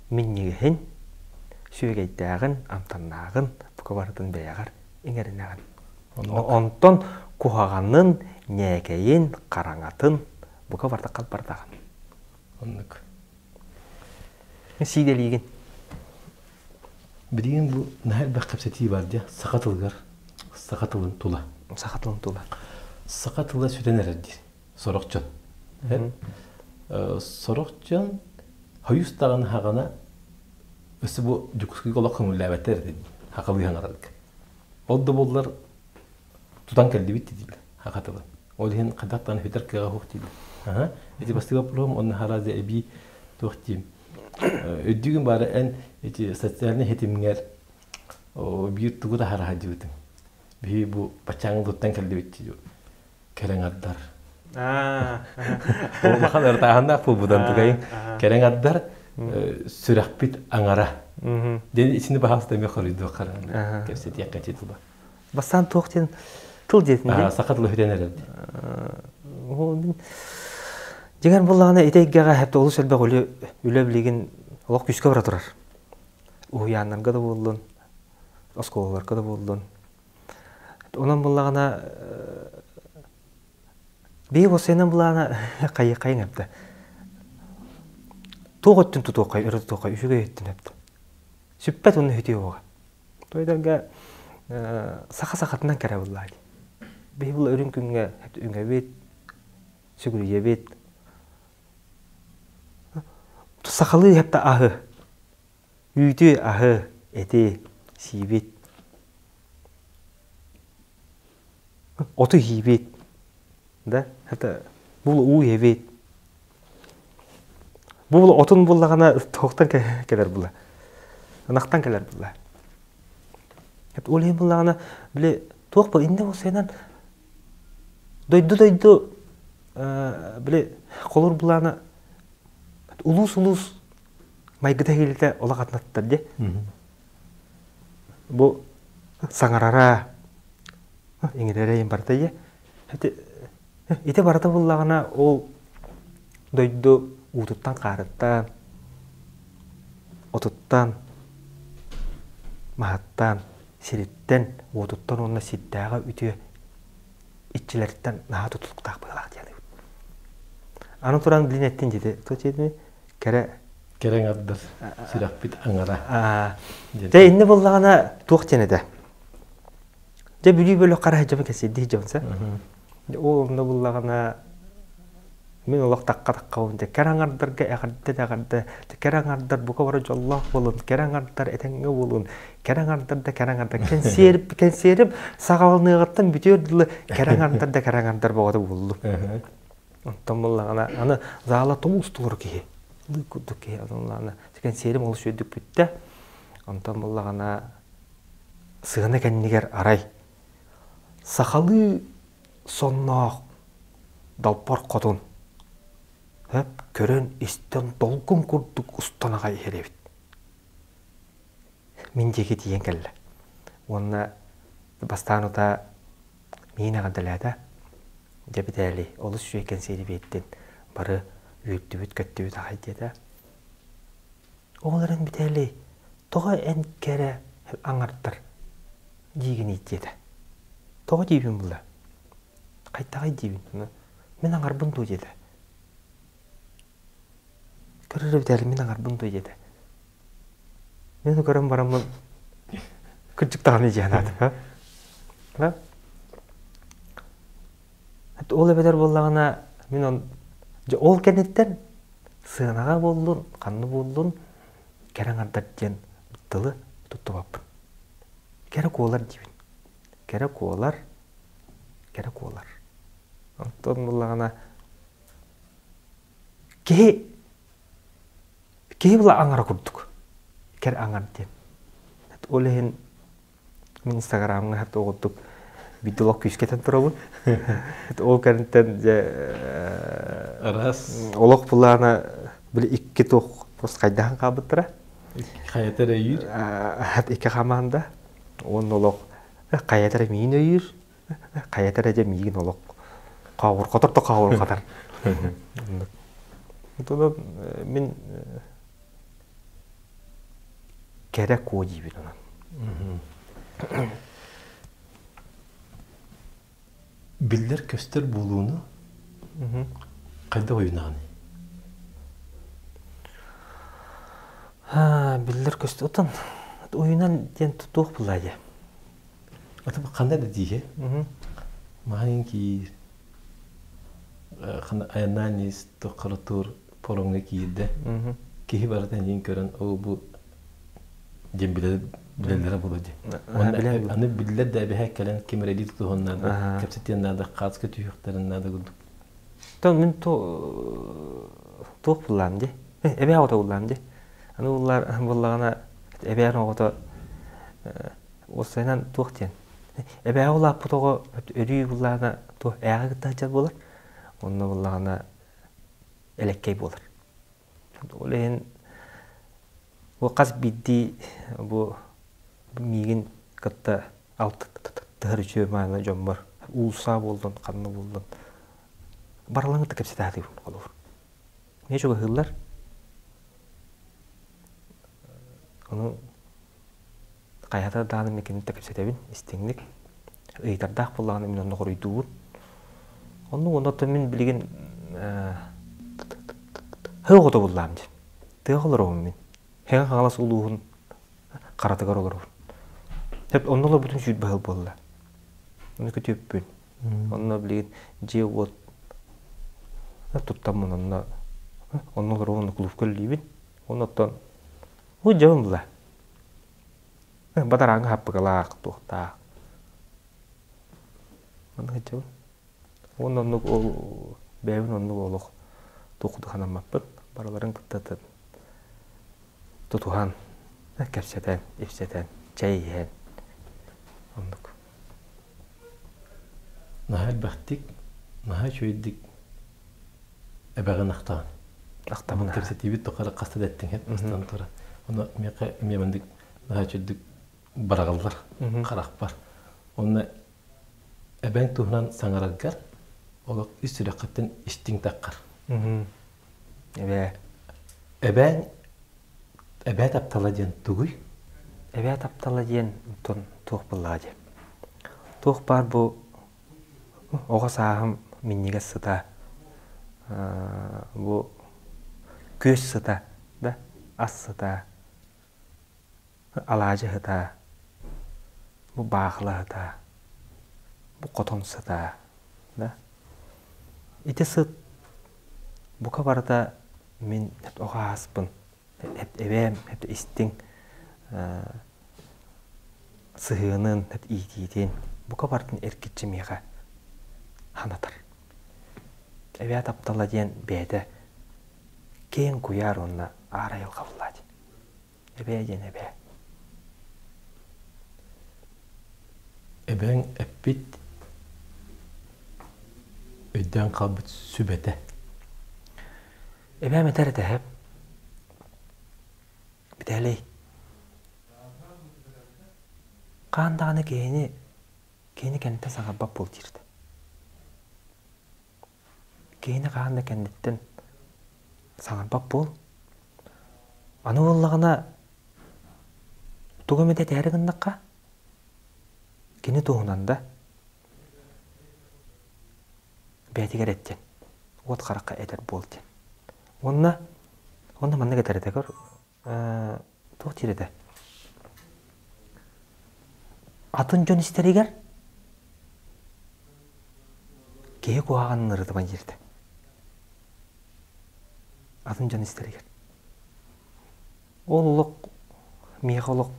минньигэһин, сүөгэйдээҕин, амтаннааҕын бука барытын бэйэҕэр иҥэринэҕин. Онтон куһаҕанын, ньээкэйин, хараҥатын бука барыта халбардаҕын. Оннук. Сиидэлиигин. Билигин бу наһаа элбэх кэпсэтии бар дии саха тылыгар, саха тылын тула. Саха тылын тула. Саха тыла сүтэн эрэр диир сорох дьон. Сорох дьон хойус даҕаны хаҕана өссө бу Дьокуускайга олох көҥүллээбэттэр этэ хахалыы хаҥарарга. Ол да буоллар тутан кэллибит дииллэр хаха тылын. Ол иһин хайдах даҕаны сүтэр кыаҕа суох дииллэр. Ити бастакы вопроһум онно харази эбии туох диим. Өйдүүгүн баара эн ити социальнай ситимҥэр биир тугу таһара сылдьыбытыҥ. Биһи бу баччааҥҥы туттан кэллибит дии кэрэҥ ардар. Улахан ыртааһыннаах буолбутан тугайын кэрэҥ ардар сүрэхпит аҥара. Диэн итини баһаалыста эмиэ хоруйдуоххара кэпсэтиэххэ ити тула. Бастаан туох диэн тыл диэтин дии. Саха тыла сүтэн эрэр дии. Дьиҥэр буоллаҕына ити эйгэҕэ хэп олус элбэх үлэ үлэ билигин олох күүскэ бара турар. Уһуйааннарга да буоллун, оскуолаларга да буоллун. Онон буллаҕына биһи уопсайынан булаана хайы хайын эптэ. Туох өттүн тутуоххай, өрө тутуоххай, үчүгэй өттүн өптө. Сүппэт уонна үтүө буоҕа. Тойдарга саха сахатынан кэрэ буллаа дии. Биһи була үрүҥ күҥҥэ үҥэбит, сүгүрүйэбит. Сахалыы хепте аһы, үүтү аһы, эти сиибит. Оту иһиибит. Да, это бул уу иһэбит. Бу отун буллаҕына туохтан кэлэр була? Ынахтан кэлэр була. Ол иһин буллаҕына били туох бу иннэ болсайынан дойду дойду били холур булаана улуус улуус майгыта иһилитэ олох атынаттар дии. Бу саҥарара иҥэрэрэ иһин барыта ийэ. Ити барыта буллаҕына ол дойду уутуттан-хаарыттан, отуттан, маһыттан, сириттэн, уотуттан уонна сирдээҕи үтүө иччилэриттэн наһаа тутулуктаах быһыылаах диэн Аны туран билин эттин дии то диэтини кэрэ кэрэ аҥардар сүрэхпит аҥара. Дьэ иннэ буоллаҕына туох диэн этэ? Дьэ Бүлүү бөлөх хара дьону кэсиэрдии дьон сэ. Ол онно буллаҕына мин олох тахха-таххабын дьэ кэрэ аҥардарга эҕэрдэ да эҕэрдэ кэрэ аҥардар бука бары дьоллоох буолун кэрэ аҥардар этэҥҥэ буолун кэрэ аҥардар да кэрэ аҥардар кэнсиэрим кэнсиэрим саҕаланыаҕыттан бүтүөр дылы кэрэ аҥардар да кэрэ аҥардар бөҕөтө буоллум. Онтон буллаҕына аны заала тумус толору киһи лыы курдук киһи онон кэнсиэрим олус үөрдүк бүттэ. Онтон буллаҕына сыана кэннигэр арай сахалыы сонноох далбар хотун хөп көрөн-истэн долгун курдук устан аҕай иһэр эбит. Мин диэки тиийэн кэллэ. Уонна бастаан утаа миин эҕэрдэлээтэ. Дьэ Битээлий, олус үчүгэй кэнсиэри биэрдин, бары үөрдүбүт-көттүбүт аҕай диэтэ. Ол эрэн Битээлий, тоҕо эн кэрэ аҥардар диигиний диэтэ. Тоҕо диибин була? Хайдаҕай диибин? Мин аҥарбын дуо диэтэ. Көрөр Битээлий мин аҥарбын дуо диэтэ. Мин көрөн бараммын кырдьык даҕаны дии санаатым. Ол эбэтэр буоллаҕына мин он дьэ ол кэнниттэн сыанаҕа буоллун, ханна буоллун кэрэ аҥардар диэн тылы туттубаппын. Кэрэ куолар диибин. Кэрэ куолар, кэрэ куолар. Онтон буоллаҕына киһи киһи була аҥара курдук. Кэр аҥар диэн. Ол иһин Мин Инстаграмҥа хат оҕурдук биирдэ олох күүскэ этэн турабын. Ол кэнниттэн дьэ Араас олох былаана били икки туох просто хайдаһан хаалбыттара. Хайата эрэ өйүүр. Икки хамаанда уонна олох хайата эрэ миин өйүүр, хайата эрэ дьэ миигин олох хаҕырҕатар да хаҕырҕатар. Онтон мин Кэрэ куо диибин онон. Биллэр-көстөр буолууну хайдах ойуунаҕыный? Биллэр-көстөр отон уйунан диэн туох булаа дии. Ата ханна да дииһэ. Маһын киир айаннаан ис тур паромҥа киирдэ. Киһи барыта эйигин көрөн, оо бу диэн билэллэрэ буолуо дии. Аны биллэр да эбэһэ кэлэн ким эрэ илии тутуһуон наада, кэпсэтиэн наада, хааска түһүөхтэрин наада курдук. Тон мин туох буллаам дии. Эбээ оҕото буллаам дии. Аны буллар буллаҕына эбээн оҕото уопсайынан туох диэн. Эбээ улааппыт оҕо өрүү буллаҕына туох ээҕи кытта сылдьар буолар. Онно буллаҕына элэккэй буолар. Ол иһин бу хас биирдии бу миигин кытта алтыһар үчүгэй мааны дьоммор уулусса буоллун, ханна буоллун барыларын кытта кэпсэтэ сатыыбын холобур. Миэхэ чугаһыыллар. Ону Хайата даҕаны мин киниттэн кэпсэтэбин истиҥник. Ыйытардаах буоллаҕына мин онно хоруйдуубун. Оннук оннуттан мин билигин һыы оҕото буллаам диэн. Тыаҕа олоробун мин. Мэҥэ Хаҥалас улууһун харатыгар олоробун. Сөп, онно олорбутум 20 сыл буолла. Ону күтүөппүн. Онно билигин дьиэ-уот туттаммын онно онно олоробун, онно кулуупка үлэлиибин. Онно оттон бу дьабын була. Бадарааҥҥа хаппыкалаах, туохтаах. Маннык сылдьабын. Уонна оннук ол бэйэбин оннук олох туох да санаммаппын. Барыларын кытта тутуһан, кэпсэтэн, ипсэтэн, чэй иһэн оннук. Наһаа элбэхтик, наһаа үчүгэйдик эбэҕин ахтаҕын. Ахтабын. Кэпсэтиибит тухары хаста да эттиҥ бастан тура. Ону миэхэ эмиэ маннык наһаа үчүгэйдик бараҕаллар харахпар. Онно эбэҥ туһунан саҥараргар олох ис сүрэххиттэн истиҥ таххар. Эбээ. Эбээҥ эбээ таптала диэн тугуй? Эбээ таптала диэн онтон туох буоллаҕа диэн. Туох баар бу оҕо сааһым минньигэс сыта, бу күөс сыта да, ас сыта, алаадьы сыта, бу баахыла сыта, бу хотон сыта да. Ити сыт бука барыта мин оҕо ааспын эбээм истиҥ сыһыанын, иитиитин бука барытын эргиччи миэхэ санатар. Эбээ таптала диэн бэйэтэ киэҥ куйаар уонна аар айылҕа буллаа диэн. Эбээ диэн эбээ. Эбээҥ эппит өйдөөн хаалбыт сүбэтэ. Эбээм этэр этэ Битээлий хаан даҕаны киһини киһини кэнниттэн саҥарбат буол диирдэ. Киһини хаһан да кэнниттэн саҥарбат буол. Аны буоллаҕына тугу эмит этээри гыннахха кини туһунан да бэйэтигэр эт диэн, уот харахха этэр буол диэн. Уонна уонна маннык этэр этэ көр туох диир этэ атын дьон истэригэр киһи куһаҕанын ырытыман диир этэ. Атын дьон истэригэр. Ол олох миэхэ олох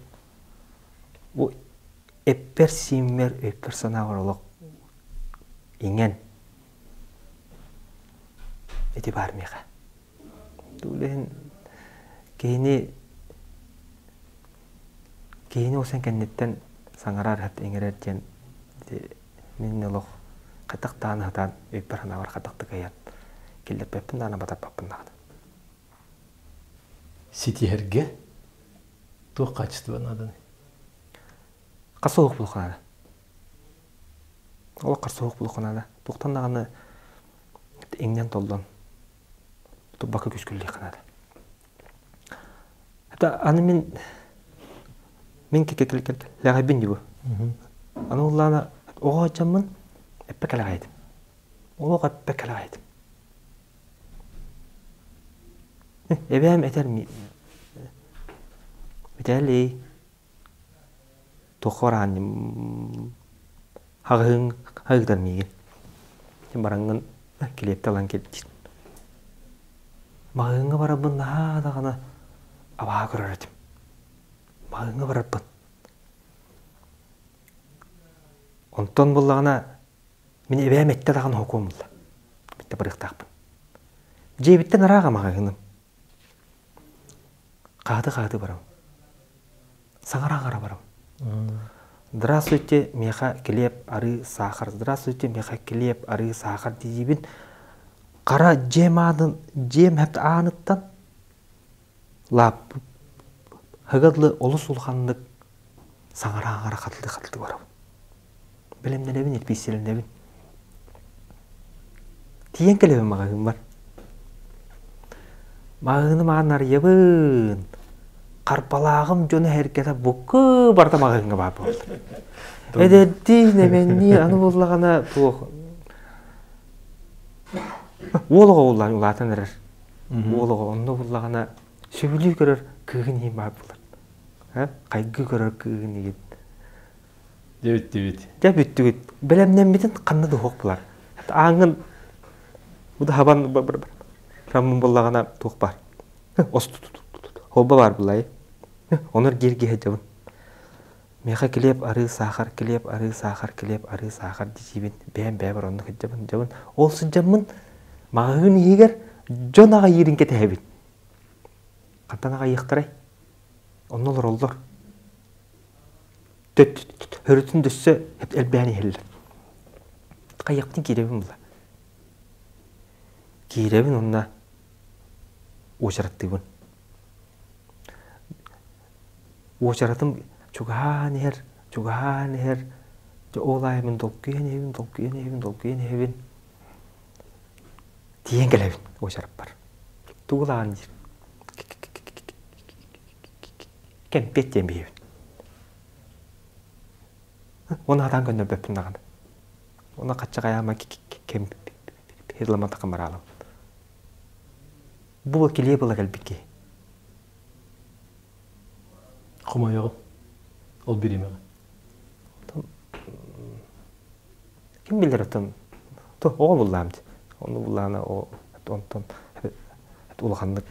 бу эппэр-сииммэр, өйбөр-санаабар олох иҥэн ити баар миэхэ. Үлэһин киһини киһини ол кэнниттэн саҥарар иҥэрэр диэн мин олох хайдах даҕаны сатаан өйбөр-санаабар хайдахтык айан киллэрбэппин даҕаны батарбаппын даҕаны. Ситиһэргэ туох хаачыстыба нааданый? Хас суох буолуохха наада. Олох харсыһыах буолуохха наада. Туохтан даҕаны иҥнэн-толлон туппакка күскүллүөххэ наада. Это аны мин мин кэлэҕэйбин дии бу. Аны уллаана оҕо сылдьаммын эппэ кэлэҕэй этим. Олох эппэ кэлэҕэй этим. Эбээм этэр Виталий туохха бараанньым хаҕыһыҥ хаһыытар миигин бараҥҥын килиэптэ ылан кэл диир маҕаһыыҥҥа барарбын наһаа даҕаны абааһы көрөр этим маҕаһыыҥҥа барарбын онтон буллаҕына мин эбээм эттэ даҕаны хокуом булла бүттэ барыахтаахпын дьиэбиттэн ыраах маҕаһыыным Хааты-хааты барабын. Саҥара-аҥара барабын. Здравствуйте, миэхэ килиэп, арыы, саахар. Здравствуйте, миэхэ килиэп, арыы, саахар диибин. Хара дьиэм аанын, дьиэм ааныттан лааппы дылы олус улаханнык саҥара-аҥара хатылыы-хатылыы барабын. Бэлэмнэнэбин, ирбииссэлэнэбин. Тиийэн кэлэбин маҕаһыыммар. Маҕаһыыным аан арыйабын. Харбалааҕым дьоно эргэтэ букку барыта маҕаһыыҥҥа баар буолла. Эдэрдии, нэмэннии, аны буллаҕына туох уол оҕо улаатан эрэр. Уол оҕо онно буллаҕына Сөбүлүү көрөр кыыһын иһин баар булар. Хайгыы көрөр кыыһын иһин. Дьэ бүттүбүт. Дьэ бүттүгүт. Бэлэмнэммитин ханна да суох булар. Ааҥҥын бу да хабан раммын буллаҕына туох баар. Холба баар булай. Онор гирги сылдьабын. Миэхэ килиэп арыы саахар, килиэп арыы саахар, килиэп арыы саахар дьиибин бэйэм бэйэбэр оннук сылдьабын дьабын. Ол сылдьаммын маҕаһыын иһигэр дьон аҕайыырын кэтэһэбин. Хантан аҕайыахтарай? Онно олороллор. Өрүтүн дөссө элбээн иһэллэр. Хайыахпытын киирэбин була. Киирэбин уонна уочараттыыбын. Уочаратым чугаһаан иһэр, чугаһаан иһэр. Дьэ ол аайы мин долгуйан иһэбин, долгуйан иһэбин, долгуйан иһэбин. Тиийэн кэлэбин уочараппар. Тугу ылаҕын диир. Кэмпиэт диэн биһиэбин. Уонна хатаан көннөрбөппүн даҕаны. Уонна хаччаҕайаама кэмпиэт ламатахха мараалам. Бу килиэп ыла кэлбит киһи. Хомойоҕун. Ол бириэмэҕэ. Ким билэр оттон оҕо буллаам дии. Ону буллаана онтон улаханнык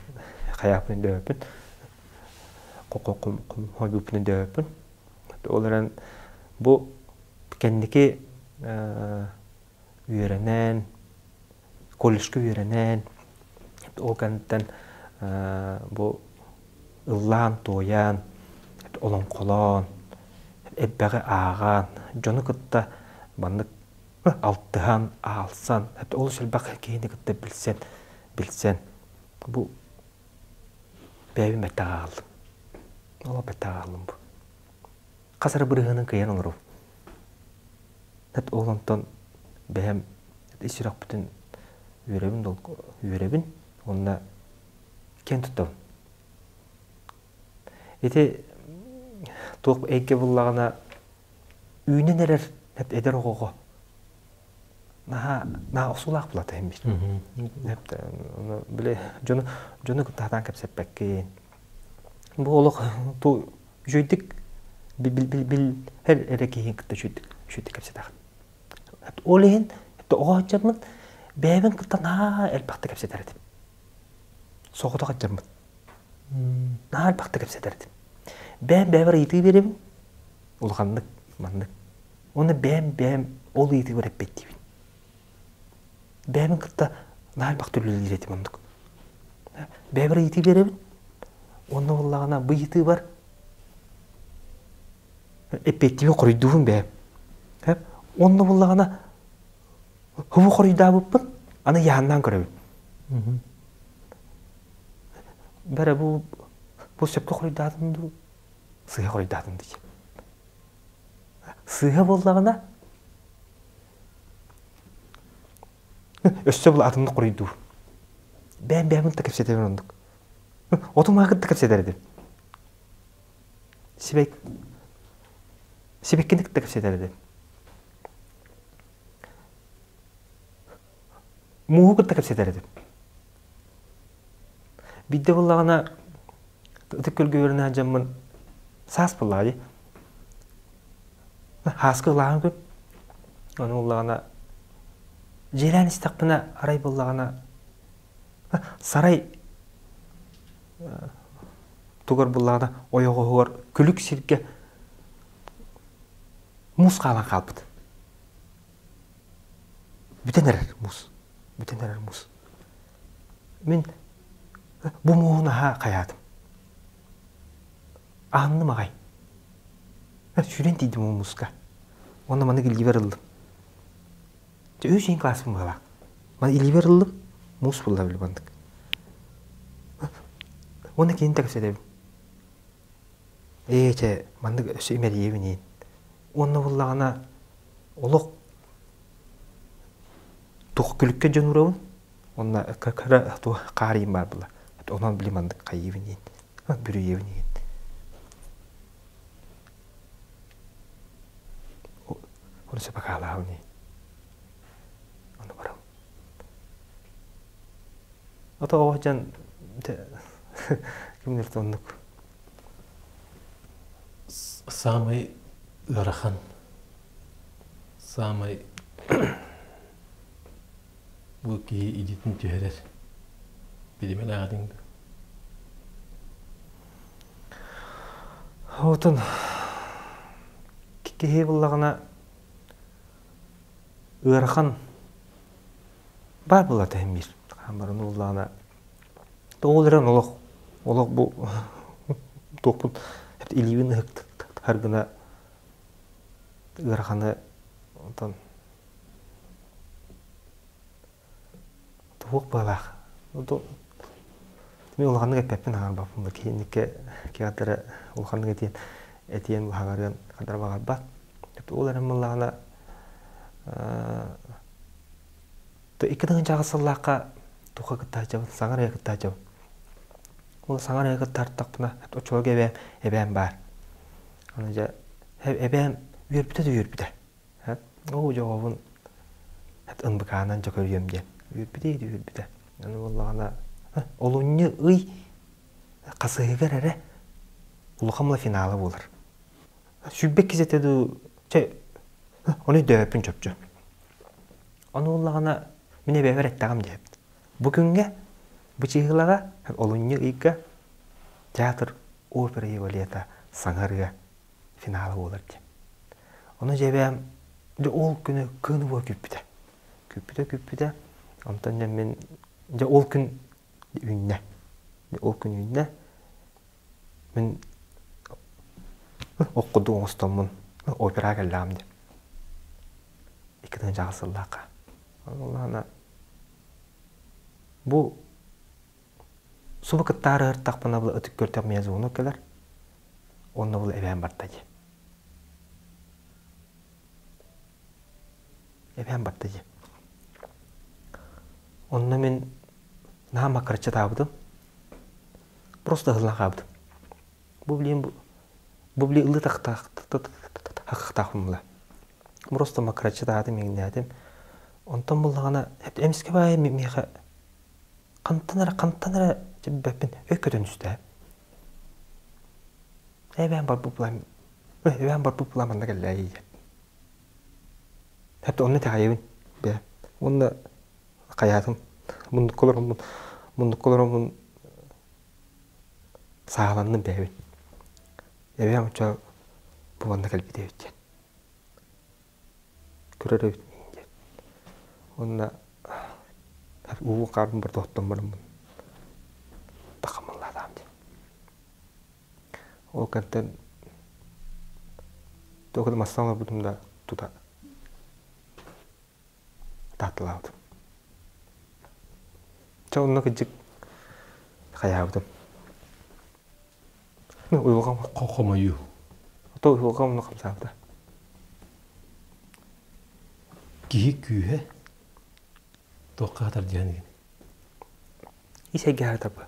хайааппын өйдөөбөппүн. Хойбуппун өйдөөбөппүн. Ол эрэн бу кэнники үөрэнэн, колледжка үөрэнэн, ол кэнниттэн бу ыллаан-туойан, олоҥхолоон, элбэҕи ааҕан, дьону кытта маннык алтыһан, аалсан, олус элбэх киһини кытта билсэн, билсэн бу бэйэбин бэттэх аҕаллым. Олох бэттэх аҕаллым бу. Хас эрэ бырыһыанын кыайан олоробун. Ол онтон бэйэм ис сүрэхпитин үөрэбин, үөрэбин уонна киэн туттабын. Ити туох эйгэ буллаҕына үүнэн эрэр эдэр оҕоҕо наһаа наһаа охсуулаах булата иһин биир. Били дьону дьону кытта сатаан кэпсэппэккин. Бу олох ту үчүгэйдик бил эр эрэ киһи кытта үчүгэйдик үчүгэйдик кэпсэтэҕин. Ол иһин оҕо сылдьаммын бэйэбин кытта наһаа элбэхтик кэпсэтэр этим. Соҕотох сылдьаммын. Наһаа элбэхтик кэпсэтэр этим. Бэйэм бэйэбэр ыйытыы биэрэбин. Улаханнык, маннык. Уонна бэйэм бэйэм ол ыйытыыбар эппиэттиибин. Бэйэбин кытта наһаа элбэхтик үлэлиир этим оннук. Бэйэбэр ыйытыы биэрэбин. Уонна буоллаҕына бу ыйытыыбар эппиэттиибин хоруйдуубун бэйэм. Онно буоллаҕына хобу хоруйдаабыппын аны яһаннаан көрөбүн. Бэрэ бу бу сөпкө хоруйдаатым дуу, сыыһа хоруйдаатым дии. Сыыһа буоллаҕына өссө бу атыннык хоруйдуур. Бэйэм бэйэбин да кэпсэтэбин оннук. Оту маҕа кытта кэпсэтэр этим. Сибэк сибэккини кытта кэпсэтэр этим. Мууһу кытта кэпсэтэр этим. Биирдэ буоллаҕына ытык күөлгэ үөрэнэ сылдьаммын саас буоллаҕа дии. Һааскы ылааһын күн. Ону буоллаҕына дьиэлээн истэхпинэ арай буоллаҕына сарай тугар буоллаҕына ойоҕоһугар күлүк сиргэ муус хаалан хаалбыт. Бүтэн эрэр муус. Бүтэн эрэр муус. Мин бу мууһу наһаа хайаатым. Аһынным аҕай. Сүүрэн тиийдим ол мууска. Уонна маннык илиибэр ыллым. Дьэ үс иһин класспын быһалаах. Маны илиибэр ыллым, муус булла били маннык. Уонна кинини да кэпсэтэбин. Ээ чэ, маннык өссө имэрийэбин иин. Уонна буллаҕына олох туох күлүккэ дьон уурабын уонна кыра туох хаар иин баар буолар. Онон били маннык хайыыбын иин, бүрүйэбин иин. Ону сөпөкаалаабын иин. Ону барабын. Ото оҕо дьон Кимнэр оннук. Саамай ыарахан, саамай бу киһи илиитин түһэрэр билимэн ааҕатыҥ дуо? Отон киһи буллаҕына ыарахан баар буолла тэһиммиир. Хаамарын буллаҕына ол эрэн олох олох бу туохпун илиибин ыһыктар гына ыараханы онтон туох быалаах мин улаханнык эппэппин хаҥарбаппын киһиникке киһи улаханнык этиэн этиэн хаҥарыан хадара баҕарбат ол эрэн буоллаҕына 2006 сыллаахха туха кыттааччыбын саҥа эрэ кыттааччыбын ол саҥа эрэ кыттаартахпына оччолорго эбээм эбээм баар аны дьэ эбээм үөрбүтэ да үөрбүтэ оо дьоҕобун ынбыкаанан дьэ көрүөм диэн үөрбүтэ да үөрбүтэ аны буоллаҕына олунньу ый хасыһыгар эрэ улахан мала финала буолар сүүрбэккис этэ дуу чэ ону өйдөөбөппүн чопчу Ону буоллаҕына мин эбээбэр эттэҕим диэбит. Бу күҥҥэ, бу чыыһылаҕа олунньу ыйга театр опера и балета саҥа ырыа финала буолар диэн. Ону дьэ эбээм дьэ ол күнү кыыны буо күүппүтэ. Күүппүтэ күүппүтэ. Онтон дьэ мин дьэ ол күн үүннэ. Ол күн үүннэ. Мин ох курдук оҥостоммун операҕа кэллэҕим диэн. 2006 сыллаахха. Онно бу субу кыттаары ыһыртахпына бу ытык көртөх миэ звонок кэлэр. Онно бу эбээн барда дии. Эбээн барда дии. Онно мин наһаа маккыраччытаабытым. Просто ыһыллан хаалбытым. Бу блин бу блин ылыы тахтаахпын була. Просто маккыраччытаатым, иҥнээтим. Онтон буллаҕына эмискэ баайы миэхэ хантан эрэ хантан эрэ билбэппин өй көтөн түстэ. Эбээн барбыт булам эбээн барбыт булам манна кэллээ диэн. Хәтта онно итэҕэйэбин. Бээ. Уонна хайаатым муннукка олороммун муннукка олороммун сааланным бэйэбин. Эбээм оччо бу манна кэлбит эбит диэн. Көрөр эбит миигин диэн. Уонна уу хаарын барыта оттон бараммын тахаммаллаатаҕым диэн. Ол кэнтэн туох да массыына оҥорбутум да тута таатталаабытым. Чэ онно кырдьык хайаабытым. Уйулҕам хомойуу. Ото уйулҕам онно хамсаабыта. Киһи күүһэ туохха хатар диэн Ис эйгэ хатарба.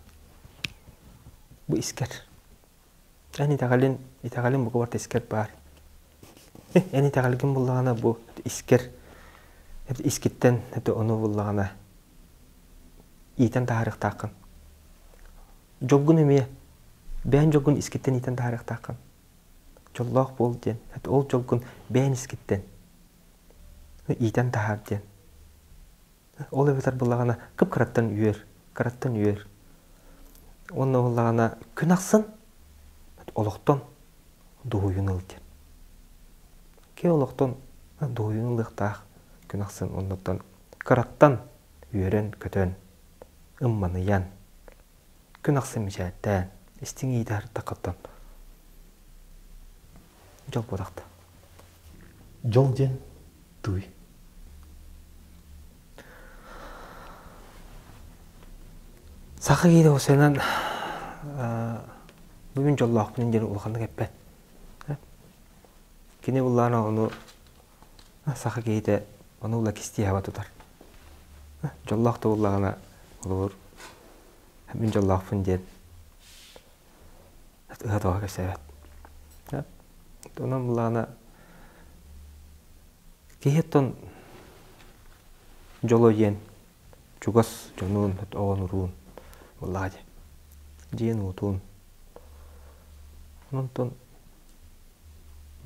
Бу искэр. Эн итэҕэлин, итэҕэлин бука барыта искэр баар. Эн итэҕэлгин буллаҕына бу искэр искиттэн ону буллаҕына иитэн таһаарыахтааххын. Дьолгун эмиэ бэйэн дьолгун искиттэн иитэн таһаарыахтааххын. Дьоллоох буол диэн. Ол дьолгун бэйэн искиттэн иитэн таһаар диэн. Ол эбэтэр буллаҕына кып-кыраттан үөр, кыраттан үөр. Уонна буоллаҕына күн ахсын олохтон дуоһуйууну ыл диэн. Киһи олохтон дуоһуйууну ылыахтаах күн ахсын оннуттан кыраттан үөрэн-көтөн, ымманыйан, күн ахсын мичээрдээн, истиҥ иитэ сырыттаххыттан дьол буолахта. Дьол диэн туй. Саха киһитэ осенан бүгүн дьоллоохпун диэн улаханнык эппэт. Кини буллаана ону саха киһитэ ону ула кистии хаба тутар. Дьоллоох да буоллаҕына холобур мин дьоллоохпун диэн ыһа-тоҕо кэпсээбэт. Онон буллаҕына Киһи оттон дьоло диэн чугас дьонун, оҕонуруун буоллаҕа дии. Дьиэн-уотун. Онтон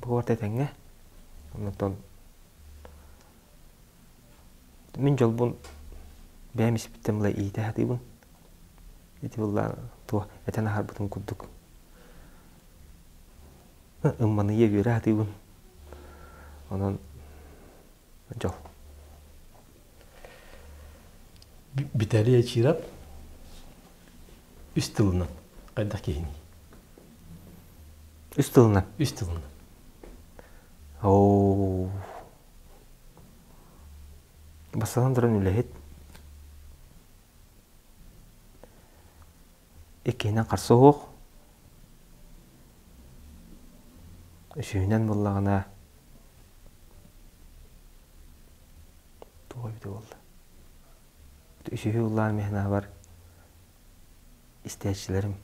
буор тэтэҥҥэ. Онтон мин дьолбун бэйэм испиттэн була иитэ сатыыбын. Ити буолла туох этэн аһарбытым курдук. Ымманыйа үөрэ сатыыбын. Онон дьол. Виталий Ачиров үс тылынан хайдах киһиний? Үс тылынан? Үс тылынан. Оо. Бастатан туран үлэһит. Иккиһинэн харса суох. Үсүһүнэн буоллаҕына туох эбитэ буолла? Үсүһү ыллаан миһинаабар истээччилэрим,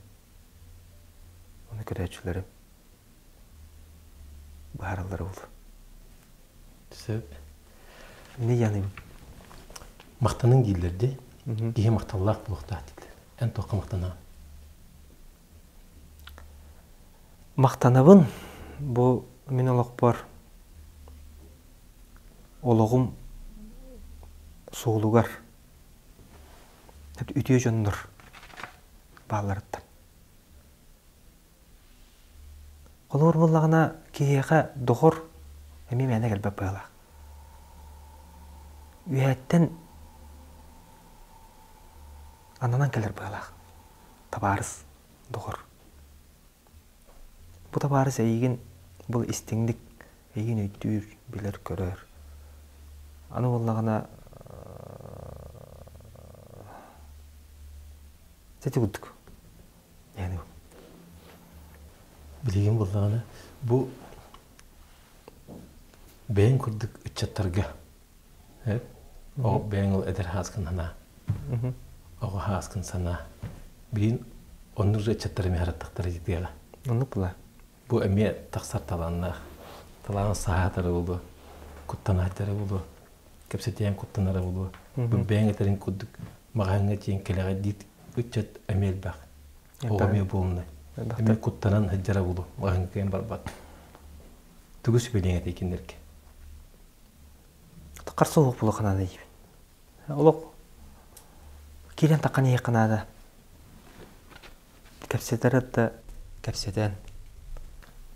ону көрөөччүлэрим быһаараллара буолуо. Сөп. Эмне яныйбын? Махтаныҥ дииллэр дии. Киһи махталлаах буолуохтаах дииллэр. Эн туохха махтанаҕын? Махтанабын. Бу мин олохпор олоҕум суолугар үтүө дьоннор баалларыттан. Холобур буоллаҕына, киһиэхэ доҕор эмиэ мээнэ кэлбэт быһыылаах. Үөһэттэн ананан кэлэр быһыылаах. Табаарыс, доҕор. Бу табаарыс эйигин бұл истиҥник эйигин өйдүүр, билэр-көрөр. Аны буоллаҕына сити курдук. Билигин буоллаҕына бу бэйэҥ курдук ыччаттарга оҕо бэйэҥ ол эдэр хааскын санаа оҕо хааскын санаа билигин оннук же ыччаттар эмиэ хараттахтара дьитиэҕэ Оннук була. Бу эмиэ тахсар талааннаах талаан саһаатара буолуо куттанааччара буолуо кэпсэтиэн куттанара буолуо бу бэйэҥ этэрин курдук маҕаһыҥҥа тиийэн кэлэҕэ диир ыччат эмиэ элбэх. Оҕо эмиэ буолунай. Эмиэ куттанан сылдьара буолуо, маҕаһыыҥҥа кыайан барбат. Тугу сүбэлиэҥ этэй кинилэргэ? Харса олох буолуохха наада диибин. Олох киирэн таххан иһиэххэ наада. Кэпсэтэр да кэпсэтэн,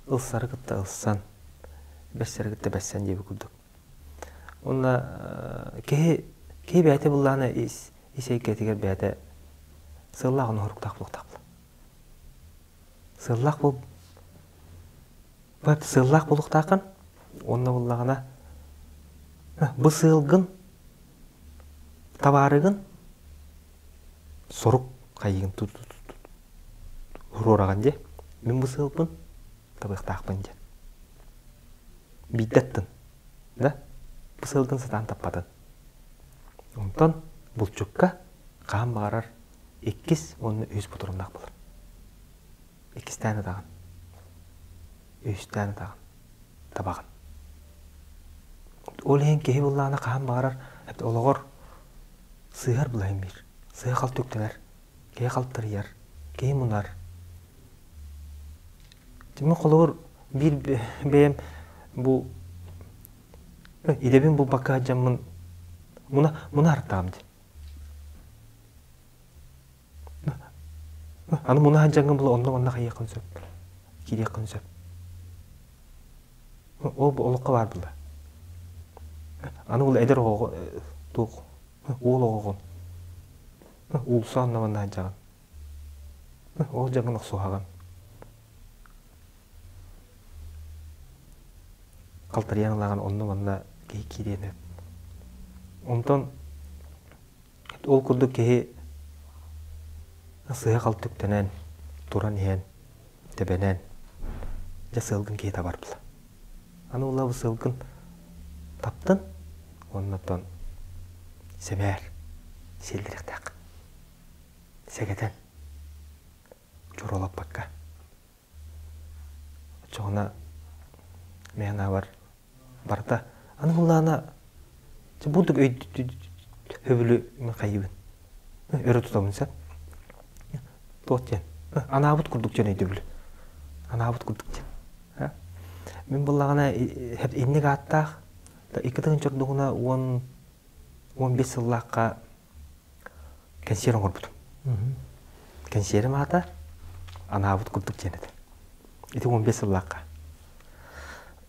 ылсары кытта ылсан, бэссэри кытта бэссэн диэбит курдук. Уонна киһи киһи бэйэтэ буллаҕына ис ис эйгэтигэр бэйэтэ сыаллаах оноһоруктаах буолуохтаах Сыаллаах буол сыаллаах буолуохтааххын уонна буллаҕына бу сыалгын табаарыгын сорук хайыгын туруораҕын дии мин бу сыалбын табыахтаахпын диэн биирдэ аттын да бу сыалгын сатаан таппатын Онтон булчукка хаан баҕарар иккис уонна үһүс ботуруоннаах буолар. Иккистээн атаҕын, үһүстээн атаҕын, табаҕын. Ол иһин киһи буллаҕына хаһан баҕарар олоҕор сыыһар булаһын биир. Сыыһа халты үктэнэр, киһи халтарыйар, киһи мунар. Мин холобур биир бэйэм бу Идэбин булбакка сылдьаммын муна муна артаам дии. Аны муна сылдьаҥҥын була онно-манна хайыаххын сөп, киириэххин сөп. Ол олоххо баар буолла. Аны ол эдэр оҕоҕо туох уол оҕоҕун уулусса онно-манна сылдьаҕын. Ол дьаҥын охсуһаҕын. Халтарыйан ылаҕын онно-манна киһи киириэн сөп. Онтон ол курдук киһи сыыһа-халты үктэнэн, туран иһэн, тэбэнэн, дьэ сыалгын киһи табар була. Аны ула бу сыалгын таптын, уонна оттон сэмээр сиэллэриэхтээх. Сэгэтэн, чуруолаппакка. Оччоҕуна мин санаабар барыта аны буллаҕына бурдук өйдөбүлү мин хайыыбын өрө тутабын сөп. Туох диэн? Анаабыт курдук дьон өйдөбүл. Анаабыт курдук диэн. Мин буллаҕына инник ааттаах 2 чордугуна 10-15 сыллаахха кэнсиэр оҥорбутум. Кэнсиэрим аата анаабыт курдук диэн этэ. Ити 15 сыллаахха.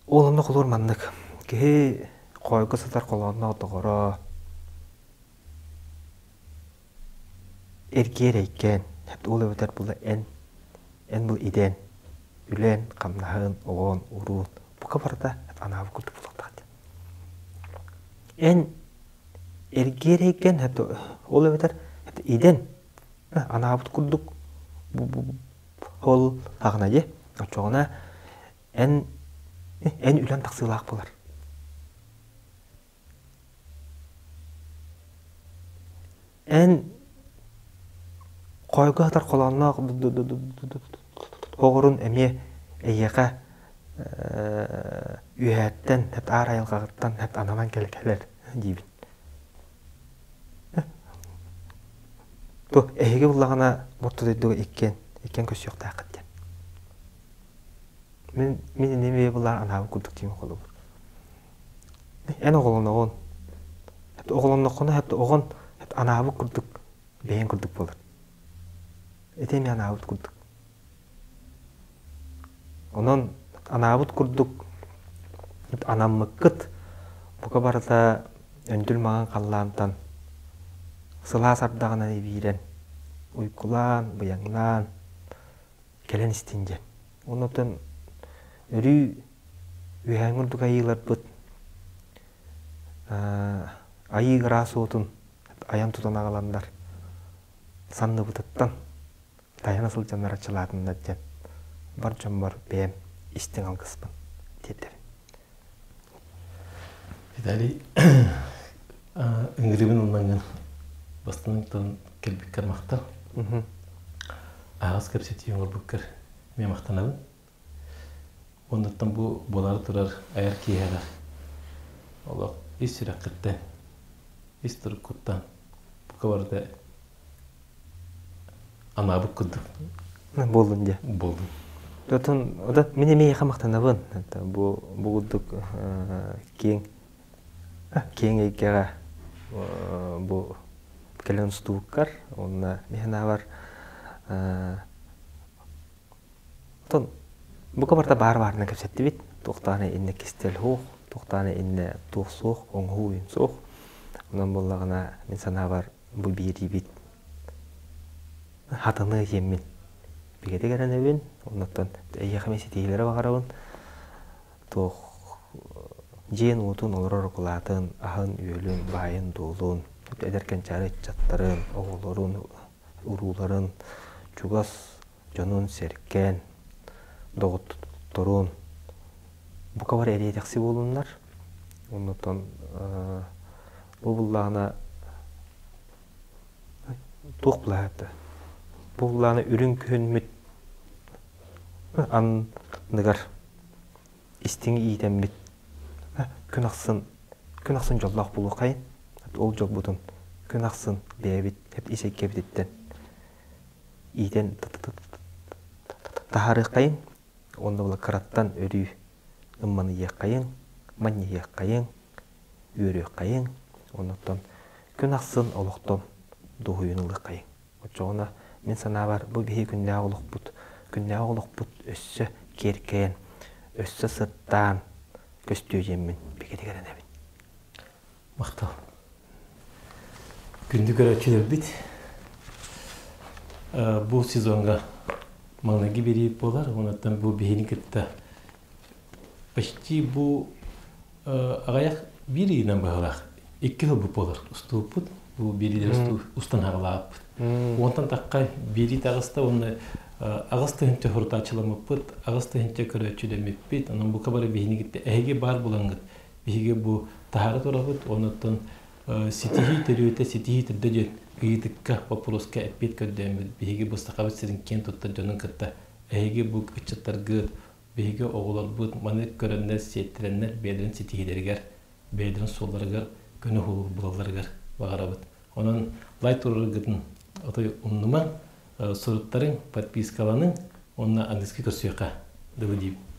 Ол онно холуур маннык. Киһи хоойго сытар холоонноох доҕоро, эргиэр эйгэн, ол эбэтэр була эн, эн бу идээн, үлэн, хамнаһын, оҕон, уруун, бука барыта анаабыт курдук буолуохтаах диэн. Эн эргиэр эйгэн, ол эбэтэр идэн анаабыт курдук ол аҕына дьэ, оччоҕуна эн эн үлэн тахсыылаах буолар. Эн хойго сытар холоонноох оҕорун эмиэ эйиэхэ үөһээттэн, аар айылҕаҕыттан ананан кэлэр диибин. Бу эһиги буллаҕына орто дойдуга иккиэн иккиэн көрсүөхтээххит диэн. Мин мин инним бэйэ буллаар анаабыт курдук диим холобур. Эн оҕолоноҕун. Оҕолонноххуна оҕон анаабыт курдук бэйэҥ курдук буолар. Ити эмиэ анаабыт курдук. Онон анаабыт курдук анаммыккыт бука барыта өндүл маҥан халлаантан сылаас ардаҕынан ибиирэн, уйгулаан, быйаҥнаан кэлэн истин диэн. Оннуттан өрүү үөһээҥҥи ордук айыыларбыт айыы ыраас уотун айан тутан аҕаланнар санныбытыттан тайана сылдьаннар аччылаатыннар диэн бар дьоммор бэйэм истиҥ алгыспын тиэрдэбин. Виталий, ыҥырыыбын ыллаҥҥын бастыҥ кэлбиккэр махтал. Аһаҕас кэпсэтии оҥорбуккар эмиэ махтанабын. Оннуттан бу буолаары турар айар киэһэҕэр олох ис сүрэххиттэн, ис туруккуттан бука барыта анаабыт курдук буоллун диэ. Буоллун. Отон мин эмиэ махтанабын. Бу бу курдук киэҥ киэҥ эйгэҕэ бу кэлэн устубуккар уонна мин санаабар Оттон бука барыта баар баарынан кэпсэттибит. Туохтааны иннэ кистэл суох, туохтааны иннэ туох суох, оҥоһуу уйун суох. Онон буоллаҕына, мин санаабар, бу биэриибит хатаныа диэммин бигэтик эрэнэбин. Оннуттан эйиэхэ эмиэ ситиһиилэри баҕарабын. Туох дьиэн-уотун, олорор укулаатын, аһын-үөлүн, баайын-дуолун, эдэр кэнчээри ыччаттарын, оҕолорун, урууларын чугас дьонун-сэргэн, доҕотторун бука бары эриэдэхси буолуннар. Оннуттан бу буллаҕына туох булаһыта? Бу буллаҕына үрүҥ күһүммүт анныгар истиҥ иитэммит күн ахсын күн ахсын дьоллоох буолуоххайын. Ол дьолбутун күн ахсын бэйэбит ис эйгэбититтэн иитэн таһаарыаххайыҥ уонна була кыраттан өрүү ымманыйыаххайыҥ, манньыйыаххайыҥ, үөрүөххэйиҥ, оннуттан күн ахсын олохтон дуоһуйууну ылыаххайыҥ. Оччоҕуна мин санаабар бу биһиги күннээҕи олохпут, күннээҕи олохпут өссө киэркэйэн, өссө сырдаан көстүө диэммин бигэтик эрэнэбин. Махтал. Күндү көрөөччүлэрбит, бу сезонга маҥнайгы биэрии буолар. Онон бу биһини кытта почти бу аҕыйах биир ыйынан быһалаах икки сыл буолар устууппут. Бу биэриилэр устан хаҕалааппыт. Онтон тахха биэрии таҕыста уонна 8 тыһыынча сурутааччыламмыппыт, 8 тыһыынча көрөөччүлэммиппит. Онон бука бары биһини кытта эһиги баар булаҥҥыт биһиги бу таһаара турабыт, онуттан ситиһии төрүөтэ, ситиһии төрдө диэн ыйытыкка, боппуруоска эппиэт көрдөөммүт, биһиги бу Сахабыт сирин киэн туттар дьонун кытта эһиги бу ыччаттаргыт, биһиги оҕолорбут маны көрөннөр, сиэттэрэннэр бэйэлэрин ситиһиилэригэр, бэйэлэрин суолларыгар көнө суолу булалларыгар баҕарабыт. Онон лайк туруораргытын отой умнумаҥ. Суруттарыҥ, подпискаланыҥ уонна аныгыскы көрсүөххэ дылы диибин.